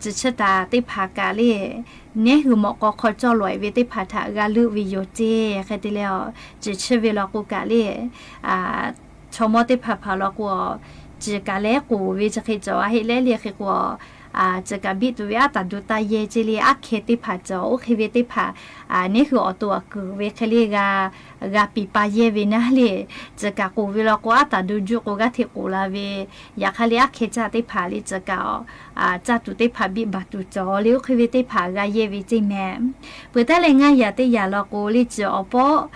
ciˬ chiˇ taˍ teˇ hpaˍ kaꞈ le, neˇ hui mawꞈ k'aw hk'aw cawˇ lawˬ-e ve teˇ hpaˍ htaꞈ g'a leuˆ ve yoˬ ceˇ. Hk'e te leh a, ciˬ chiˇ ve law k'o kaꞈ le, chaw mawˇ teˇ hpaˍ hpaˍ law k'o, ciˬ kaꞈ lehˬ k'oˍ ve chi hk'e cawˬ-a heˆ leh le hk'e k'o, ciˬ kaꞈ biˆ tuˬ ve aˉ taˍ duˬ taˇ yehˇ ceˇ le. Aˉ hkeh teˇ hpaˍ cawˬ. Oˇ hk'e ve teˇ hpaˍ neˇ hui awˬ to aꞈ kuiˬ ve hk'e le g'a g'a piˍ pa yehˇ ve naˉ le, ciˬ kaꞈ k'oˍ ve law k'o aˉ taˍ duˬ juˆ k'o g'aˇ hteꞈ k'oˍ la ve, yaꞈ hk'aˇ le aˉ hkeh caˇ teˇ hpaˍ le ciˬ kaꞈ caˇ tuˬ teˇ hpaˍ biˆ baˬ tuˬ cawˬ le. Oˇ hk'e ve teˇ hpaˍ g'a yehˇ ve ceˇ mehˍ. Peuˬ taˉ leh ngaˇ yaꞈ teˇ yaꞈ law k'o le ciˬ awˬ pawˆ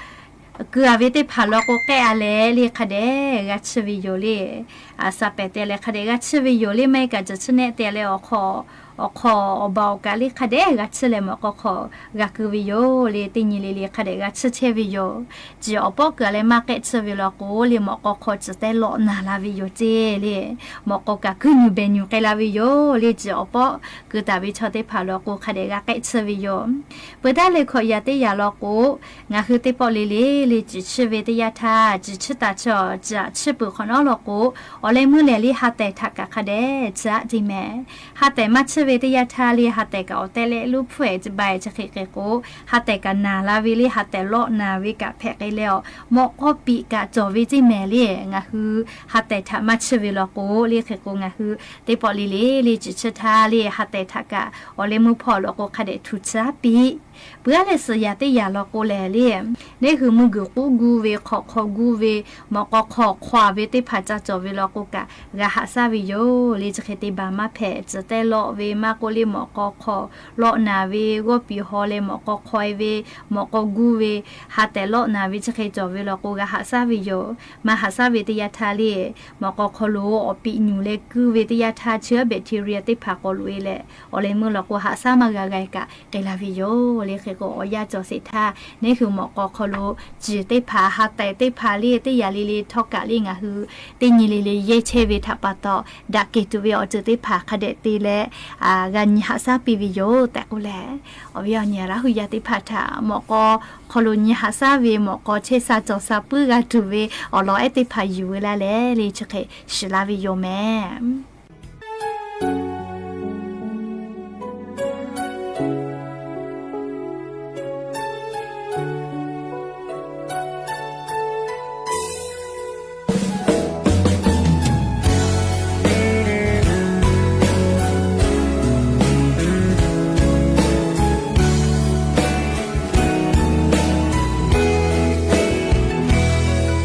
Keu-a ve teˇ hpaˍ law k'o, k'ehˆ-a leh le hk'a dehꞈ g'a chiˇ ve yoˬ le. Saˍ pehˍ te leh hk'a dehꞈ g'a chiˇ ve yoˬ le. Maˇ heˆ kaꞈ, ciˬ chiˇ nehˆ te leh awˬ hk'aw, awˬ hk'aw awˬ baˬ awˬ kaꞈ le hk'a dehꞈ g'a chiˇ leh mawꞈ k'aw hk'aw g'a keu ve yoˬ le. Teˇ nyi le le hk'a dehꞈ g'a chiˇ chehˇ ve yoˬ. Ciˬ awˬ pawˆ keu-a leh maˇ k'ehˆ chiˇ ve law k'o le, mawꞈ k'aw hk'aw ciˬ tehˇ lawˆ naˍ la ve yoˬ ceˇ le. Mawꞈ k'aw kaꞈ kuiˇ nyi behˬ nyi k'ai la ve yoˬ le. Ciˬ awˬ pawˆ keu taˍ ve chaw teˇ hpaˍ law k'o, hk'a dehꞈ g'a k'ehˆ chiˇ ve yoˬ. Peuˬ taˉ leh hkawꞈ yaꞈ teˇ yaꞈ law k'o, ngaˬ hui teˇ pawˆ le le le ciˬ chiˇ ve teˇ yanˇ htaˇ, ciˬ chiˇ taˍ chi, ciˬ aꞈ chiˇ peuˬ hk'awꞈ nawˉ law k'o, awˬ leh meuˇ lehˬ le ha tehˬ htaꞈ kaꞈ hk'a dehꞈ ciˬ aꞈ te mehˍ. Ha tehˬ maˇ chiˇ ve teˇ yanˇ htaˇ le ha tehˬ kaꞈ awˬ tehˆ leh luˇ hpfuhˇ ehˍ ba ehˍ chi hk'e k'e k'o, ha tehˬ kaꞈ naˍ la ve le ha tehˬ lawˆ naˍ ve kaꞈ hpehꞈ k'ai leh awˬ mawꞈ k'aw piꞈ kaꞈ cawˬ ve ceˇ mehˍ le. Ngaˬ hui ha tehˬ htaꞈ maˇ chiˇ ve law k'o le hk'e k'o, ngaˬ hui teˇ pawˆ le le le ciˬ chiˇ htaˇ le ha tehˬ htaꞈ kaꞈ awˬ leh meuˇ hpawˇ law k'o hk'a dehꞈ htu tcuhˉ piˇ. Peuˬ taˉ leh suhˍ yaꞈ teˇ yaꞈ law k'o lehˬ le, neˇ hui mui guiˬ k'uˉ gu ve, hk'awꞈ hk'aw gu ve, mawꞈ k'aw hk'aw hk'aw ve teˇ hpaˍ ca cawˬ ve law k'o kaꞈ g'a haꞈ shaˉ ve yoˬ le. Chi hk'e te baˬ maˇ hpehꞈ, ciˬ tehˇ lawˆ ve maˇ k'oˆ le mawꞈ k'aw hk'aw lawˆ naˍ ve, g'awˇ piˍ haw leh mawꞈ k'aw hk'aw e ve, mawꞈ k'aw gu ve, ha tehˬ lawˆ naˍ ve chi hk'e cawˬ ve law k'o g'a haꞈ shaˉ ve yoˬ. Maˇ haꞈ shaˉ ve teˇ yanˇ htaˇ le, mawꞈ k'aw hk'aw lo awˬ piꞈ nyuˬ leh kuiˇ ve teˇ yanˇ htaˇ chi bacteria teˇ hpaˍ k'awꞈ loꞈ e leh, awˬ leh meuˇ law k'o haꞈ shaˉ maˇ g'a g'a kaꞈ k'ai la ve yoˬ le. Hk'e k'o awˬ yanˇ cawˬ sheˍ htaˇ, neˇ hui mawꞈ k'aw hk'aw lo ciˬ teˇ hpaˍ ha tehˬ teˇ hpaˍ le teˇ yaꞈ le le htawˇ kaꞈ le ngaˬ hui teˇ nyi le le yehˇ chehˇ ve htaꞈ pa taw, daꞈ kehˬ tuˬ ve awˬ ceuˬ teˇ hpaˍ hk'a dehꞈ te leh g'a nyi haꞈ shaˉ piˇ ve yoˬ tehꞈ k'oˆ leh, awˬ viˉ awˬ nyi Laˇ hu yaˇ teˇ hpaˍ htaꞈ mawꞈ k'aw hk'aw lo nyi haꞈ shaˉ ve, mawꞈ k'aw chehˇ sha cawˬ sha puiˉ g'a tuˬ ve awˬ lawn ehˉ teˇ hpaˍ yuˬ veu laˇ leh le chi hk'e shiˍ laˇ ve yoˬ mehˍ.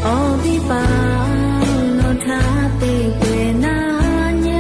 Awˬ viˉ paˍ nawˬ htaꞈ teˇ pehˍ naˉ nyi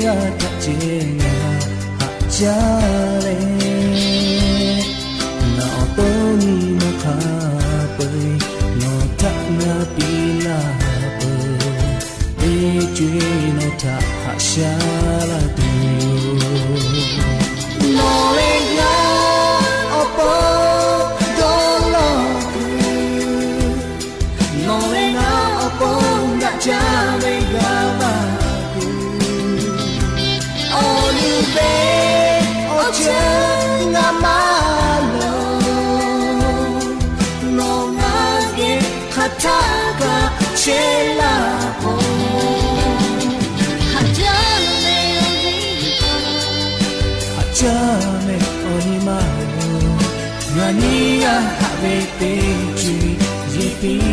Htaꞈ ceh ngaˬ haꞈ jaˇ leh, ngaˬ awˬ to nyi ma hk'a peu-eˬ nawˬ htaꞈ ngaˬ piˇ laˇ peuˬ. Teˇ co-eˬ nawˬ htaꞈ haꞈ shaˉ laˇ tuˬ yoˬ. Nawˬ leh ngaˬ awˬ pon dawˇ law kuiˬ, nawˬ leh ngaˬ awˬ pon daꞈ jaˇ ve g'a laˇ kuiˬ, awˬ nuˇ ve awˬ ceuˬ ngaˬ maˇ loˍ. Nawˬ ngaˬ geh hk'aˬ htaˇ kaꞈ chehˇ laˇ k'o, haꞈ jaˇ leh, haꞈ jaˇ leh awˬ nyi ma, ngaˬ nyi g'a haꞈ ve teˇ co-eˬ yeˇ piˇ.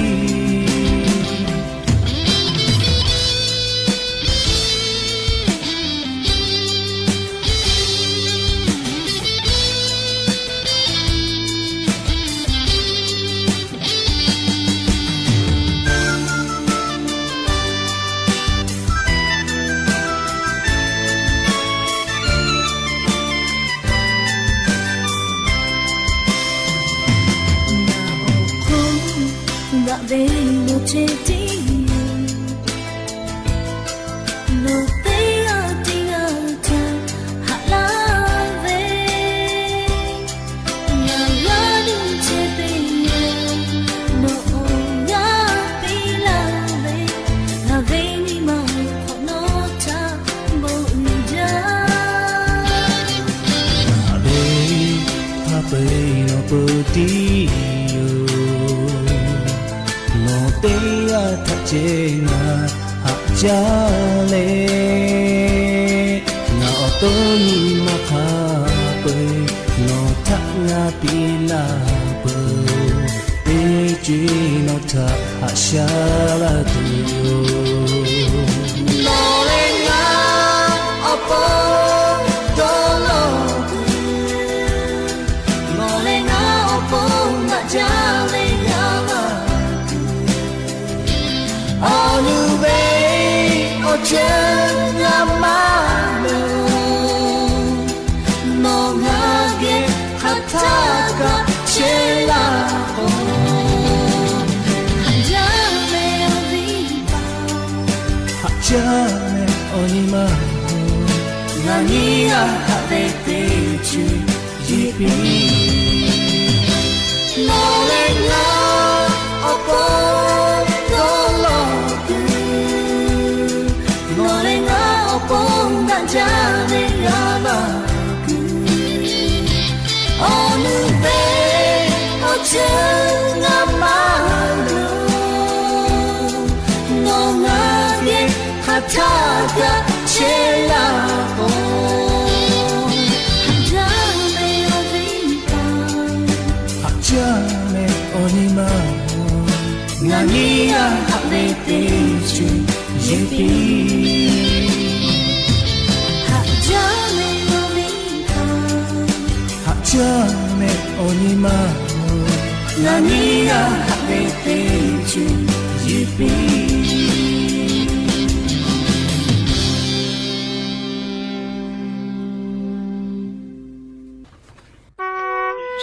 Ngaˬ awˬ hk'oˆ daꞈ ve nawˬ chehˇ tiˉ yoˬ. Nawˬ teˇ g'aˇ teˇ g'aˇ htaꞈ haꞈ laˇ ve, ngaˬ g'aˇ nuˇ chehˇ ve yoˬ. Nawˬ awˬ g'aˇ piˇ laˇ ve, ngaˬ ve nyi ma hk'awꞈ nawˬ htaꞈ bon uiˍ jaˇ. Haꞈ ve hk'a peu-eˬ nawˬ peu tiˉ yoˬ. Nawˬ teˇ g'aˇ htaꞈ ceh ngaˬ haꞈ jaˇ leh, ngaˬ awˬ to nyi ma hk'a peu-eˬ nawˬ htaꞈ ngaˬ piˇ laˇ peuˬ. Teˇ co-eˬ nawˬ htaꞈ haꞈ shaˉ laˇ tuˬ yoˬ. Nawˬ leh ngaˬ awˬ pon dawˇ law kuiˬ, nawˬ leh ngaˬ awˬ pon daꞈ jaˇ ve g'a laˇ tuˬ, awˬ nuˇ ve awˬ ceuˬ ngaˬ maˇ loˍ. Nawˬ ngaˬ geh hk'aˬ htaˇ kaꞈ chehˇ laˇ k'o, haꞈ jaˇ leh awˬ viˉ pa, haꞈ jaˇ leh awˬ nyi ma, ngaˬ nyi g'a haꞈ ve teˇ co-eˬ yeˇ piˇ. Nawˬ leh ngaˬ awˬ pon dawˇ law kuiˬ, nawˬ leh ngaˬ awˬ pon daꞈ jaˇ ve g'a laˇ kuiˬ, awˬ nuˇ ve awˬ ceuˬ ngaˬ maˇ loˍ. Nawˬ ngaˬ geh hk'aˬ htaˇ kaꞈ chehˇ laˇ k'o, haꞈ jaˇ leh awˬ viˉ pa, haꞈ jaˇ leh awˬ nyi ma, ngaˬ nyi g'a haꞈ ve teˇ co-eˬ yeˇ piˇ. Haꞈ jaˇ leh awˬ viˉ pa, haꞈ jaˇ leh awˬ nyi ma, ngaˬ nyi g'a haꞈ ve teˇ co-eˬ yeˇ piˇ.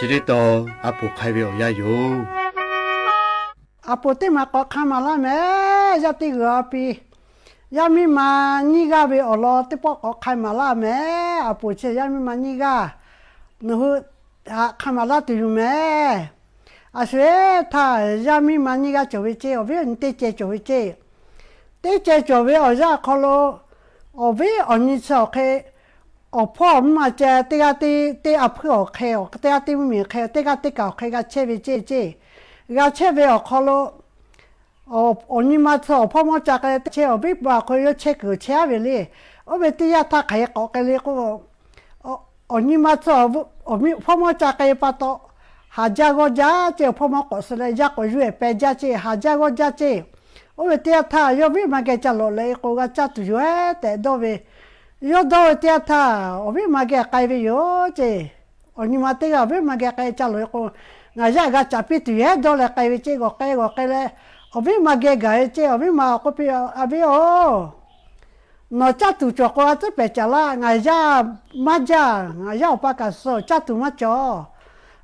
Chi teˇ taw, a poˍ hk'ai ve awˬ yanˇ yoˬ. A poˍ teˇ maˬ k'awꞈ hk'a maˍ laˇ mehˍ. Yaˇ teˇ g'uiˬ a pi, yaˇ miˇ ma nyiˇ g'aˇ ve awˬ lawn teˇ pawˆ k'awꞈ hk'a maˍ laˇ mehˍ. A poˍ chi yaˇ miˇ ma nyiˇ g'aˇ nawˬ hui htaꞈ hk'a maˍ laˇ tuˬ yoˬ mehˍ. A shu-eˬ htaˇ, yaˇ miˇ ma nyiˇ g'aˇ cawˬ ve ceˇ, awˬ viˉ awˬ nyi teˇ ceh cawˬ ve ceˇ. Teˇ ceh cawˬ ve awˬ yanˇ awˬ hk'aw lo, awˬ viˉ awˬ nyi chi awˬ hk'e, awˬ hpawˇ awˬ miˇ ma ceh teˇ g'aˇ teˇ, teˇ a hpuiˇ awˬ hk'e, teˇ g'aˇ teˇ mvuhˇmiˬ hk'e, teˇ g'aˇ teˇ kaˬ awˬ hk'e g'a chehˇ ve ceˇ ceˇ. G'a chehˇ ve awˬ hk'aw lo, awˬ nyi ma tcuh awˬ hpawˇ mawˇ ca k'ai chehˇ, awˬ viˉ pa awˬ hk'aw lo yawˇ chehˇ kuiˬ chehˇ aˉ ve le. Oˇ ve teˇ yanˇ htaˇ hk'aˬ hk'e k'awꞈ k'ai le k'o, awˬ nyi ma tcuh awˬ hpawˇ mawˇ ca k'ai pa taw, haˍ jaˇ g'awˇ jaˇ ceˇ, awˬ hpawˇ mawˇ k'awꞈ suh leh yaˇ k'awꞈ yuˬ-eˬ peh jaˇ ceˇ, haˍ jaˇ g'awˇ jaˇ ceˇ. Oˇ ve teˇ yanˇ htaˇ yawˇ viˉ ma geh ca lawꞈ leh k'o g'a caˇ tuˬ yoˬ-eˬ tehꞈ dawˇ ve, yawˇ dawˇ ve teˇ yanˇ htaˇ awˬ viˉ ma geh k'ai ve yoˬ ceˇ. Awˬ nyi ma teˇ g'aˇ awˬ viˉ ma geh k'ai ca lawꞈ-e k'o, ngaˬ yaˇ g'a caˍ piˇ tuˬ yoˬ-eˬ dawˇ leh k'ai ve ceˇ. G'awˬ k'ai g'awˬ k'ai leh, awˬ viˉ ma geh gaˬ-e ceˇ. Awˬ viˉ ma k'oˆ piˇ, A viˉ-oˬ, Nawˬ caˇ tuˬ cawˬ k'o a tcuhˉ pehˍ caˍ laˇ. Ngaˬ yaˇ maˇ jaˇ. Ngaˬ yaˇ awˬ pa kaꞈ suh caˇ tuˬ maˇ cawˬ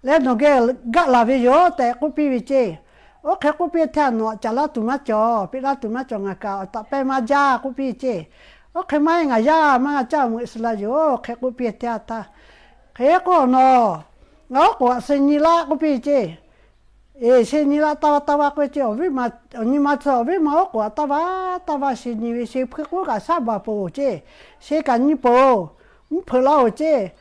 leh nawˬ geh gaˆ laˬ ve yoˬ tehꞈ k'oˆ piˇ ve ceˇ. Oˇ hk'e k'oˆ piˇ hteˇ, nawˬ caˇ laˇ tuˬ maˇ cawˬ, peꞈ laˇ tuˬ maˇ cawˬ, ngaˬ kaꞈ awˬ taꞈ pehˇ maˇ jaˇ k'oˆ piˇ ceˇ. Oˇ hk'e maˇ heˆ, ngaˬ yaˇ maˇ g'a caˇ, awˬ meuꞈ suh la yoˬ hk'e k'oˆ piˇ hteˇ htaˇ, hk'e k'o nawˬ ngaˬ oˉ k'oˍ aꞈ suh nyi laˇ k'oˆ piˇ ceˇ. Eˬ, suh nyi laˇ taˇ vaˇ taˇ vaˇ k'oˆ ve ceˇ. Awˬ nyi ma tcuh awˬ viˉ ma oˉ k'oˍ aꞈ taˇ vaˇ taˇ vaˇ suh nyi ve, suh hpuiˇ k'oˆ kaꞈ shaˉ baˬ peuˬ ceˇ. Suh kaꞈ nyi peuˬ, mvuhˇ hpeuꞈ laˇ oˬ ceˇ.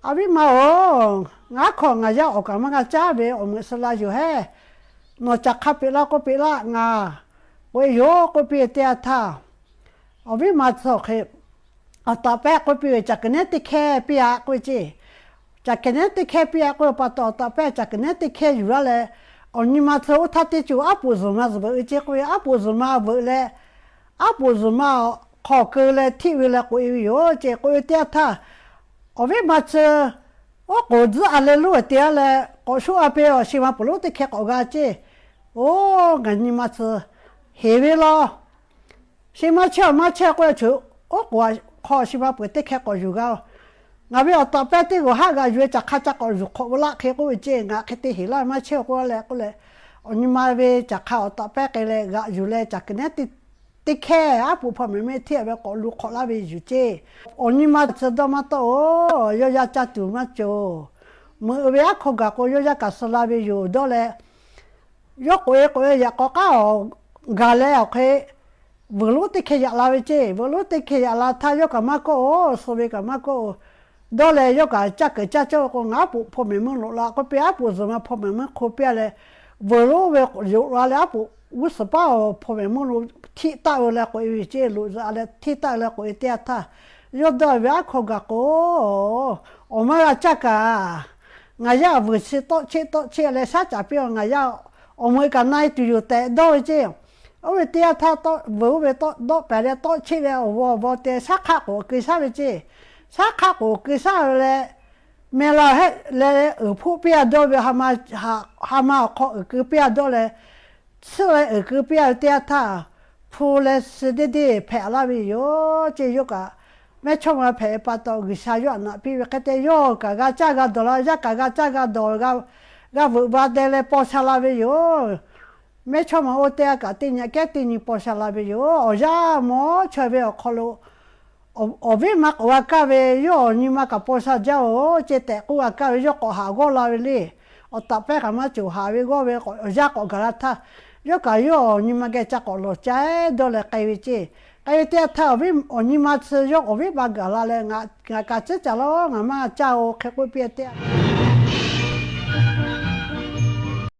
Awˬ viˉ ma-oˬ, ngaˬ hk'aw ngaˬ yaˇ awˬ kaꞈ maˇ g'a caˇ ve, awˬ meuꞈ suh la yoˬ hehˉ. Nawˬ caꞈ hk'a peꞈ laˇ k'oˆ peꞈ laˇ ngaˬ k'oˆ ve yoˬ k'oˆ piˇ ve teˇ yanˇ htaˇ, awˬ viˉ ma tcuh awˬ hk'e awˬ taꞈ pehˇ k'oˆ piˇ ve, caꞈ kehˬ nehˉ teˇ hkehˇ piˇ-a k'oˆ ve ceˇ. Caꞈ kehˬ nehˉ teˇ hkehˇ piˇ-a k'oˆ ve pa taw, awˬ taꞈ pehˇ caꞈ kehˬ nehˉ teˇ hkehˇ yuˬ laˇ leh, awˬ nyi ma tcuh oˇ htaˇ teˇ ceuˬ aˉ poꞈ zuhˬ ma veuꞈ ve ceˇ k'oˆ ve, aˉ poꞈ zuhˬ ma veuꞈ leh, aˉ poꞈ zuhˬ ma hk'aw keu leh hteˆ ve leh k'oꞈ-e ve yoˬ ceˇ k'oˆ ve teˇ yanˇ htaˇ, awˬ viˉ ma tcuh oˉ k'oˍ tzuhˆ a leh lonˉ ve te-a leh k'awꞈ shuˉ-a piˇ-a, shi ma peuˬ lonˉ teˇ hkehˇ k'awꞈ g'a ceˇ. Oˇ, ngaˬ nyi ma tcuh heˍ ve law. Shi maˇ chehˇ-a, maˇ chehˇ k'oˆ leh, chi oˉ k'oˍ hk'aw shi ma peuˬ teˇ hkehˇ k'awꞈ yuˬ g'a. Ngaˬ ve awˬ taꞈ pehˇ teˇ g'awˬ haˆ g'aꞈ yuˬ ve, caꞈ hk'a ca k'awꞈ yuˬ hk'awꞈ ve laˇ hk'e k'oˆ ve ceˇ. Ngaˬ hk'e te heˍ laˇ ve, maˇ chehˇ-a k'oˆ leh k'oˆ leh, awˬ nyi ma ve caꞈ hk'a awˬ taꞈ pehˇ k'ai leh g'aꞈ yuˬ leh, caꞈ kehˬ nehˉ teˇ hkehˇ aˉ poꞈ hpaw mehˍ mehˆ hteˆ ve k'awꞈ lu hk'awꞈ laˇ ve yuˬ ceˇ. Awˬ nyi ma tcuh dawˇ maˇ tawˆ-oˬ, yawˇ yaˇ caˇ tuˬ maˇ cawˬ. Meuꞈ ve aˉ hk'aw gaˬ k'o yawˇ yaˇ kaꞈ suh la ve yoˬ dawˇ leh, yawˇ k'oꞈ-e k'oꞈ-e yaꞈ k'aw k'aˉ awˬ gaˬ leh awˬ hk'e, veuꞈ lonˉ teˇ hkehˇ yaꞈ la ve ceˇ. Veuꞈ lonˉ teˇ hkehˇ yaꞈ la htaˇ yawˇ kaꞈ maˇ kawˆ-oˬ, suh ve kaꞈ maˇ kawˆ-oˬ. Dawˇ leh yawˇ kaꞈ caˇ keunˍ caˇ cawˇ ve k'o, ngaˬ aˉ poꞈ hpaw mehˍ meuˇ loꞈ la k'oˆ piˇ, aˉ poꞈ zuhˬ ma hpaw mehˍ meuˇ hk'o piˇ-a leh, veuꞈ lonˉ ve yoꞈ la leh aˉ poꞈ g'uˇ suhˍ paˉ awˬ hpaw mehˍ meuˇ lo hteˆ taˆ ve leh k'oꞈ-e ve ceˇ. Loꞈ zuhꞈ-a leh hteˆ taˆ ve leh k'oꞈ-e teˇ yanˇ htaˇ, yawˇ dawˇ ve aˉ hk'aw gaˬ k'o, awˬ maˇ g'a caˇ kaꞈ, ngaˬ yaˇ vuiˬ chi tawˆ cheˆ tawˆ cheˆ leh shaˉ caˍ piˇ-a. Ngaˬ yaˇ awˬ meuꞈ kaꞈ na-e tuˬ yoˬ tehꞈ dawˇ ve ceˇ. Oˇ ve teˇ yanˇ htaˇ, veuꞈ oˇ ve dawˆ pehˍ leh tawˆ cheˆ leh awˬ vaw awˬ vaw te shaˉ hk'aˆ k'oˍ keu shaˉ ve ceˇ. Shaˉ hk'aˆ k'oˍ keu shaˉ ve leh, meh la hehˆ leh uiˍ hpoˆ piˇ-a dawˇ ve, ha ma awˬ hk'aw uiˍ keu piˇ-a dawˇ leh, tsuhˇ leh uiˍ keu piˇ-a ve teˇ yanˇ htaˇ, hpu leh suh deˇ deˇ hpehꞈ laˇ ve yoˬ ceˇ. Yawˇ kaꞈ mehˇ chawˇ ma hpehꞈ ve pa taw, G'uiˬsha yawˇ htaꞈ naꞈ piˇ ve hk'e te, yawˇ kaꞈ g'a caˇ g'a dawˬ la, yaˇ kaꞈ g'a caˇ g'a dawˬ, g'a veuꞈ va deh leh paw sha la ve yoˬ. Mehˇ chawˇ ma oˇ teˇ g'aˇ kaꞈ teˇ nyi kehˉ teˇ nyi paw sha la ve yoˬ. Awˬ yanˇ mawˇ chaweh ve awˬ hk'aw lo awˬ viˉ ma k'awꞈ g'a kaˇ ve, yawˇ awˬ nyi ma kaꞈ paw sha jaˇ-oˬ ceˇ tehꞈ k'oˆ g'a kaˇ ve, yawˇ k'awꞈ haꞈ g'awˇ la ve le. Awˬ taꞈ pehˇ kaꞈ maˇ cawˬ, haꞈ ve g'awˇ ve awˬ yanˇ k'awꞈ gaˬ la htaˇ, yawˇ kaꞈ yawˇ awˬ nyi ma geh ca k'awꞈ lawˬ caˇ dawˇ leh k'ai ve ceˇ. K'ai ve teˇ yanˇ htaˇ, awˬ nyi ma tcuh yawˇ awˬ viˉ ma gaˬ la leh, ngaˬ kaꞈ tcuhˉ caˍ laˇ, ngaˬ maˇ caˇ-oˬ hk'e k'oˆ piˇ-a teˇ yanˇ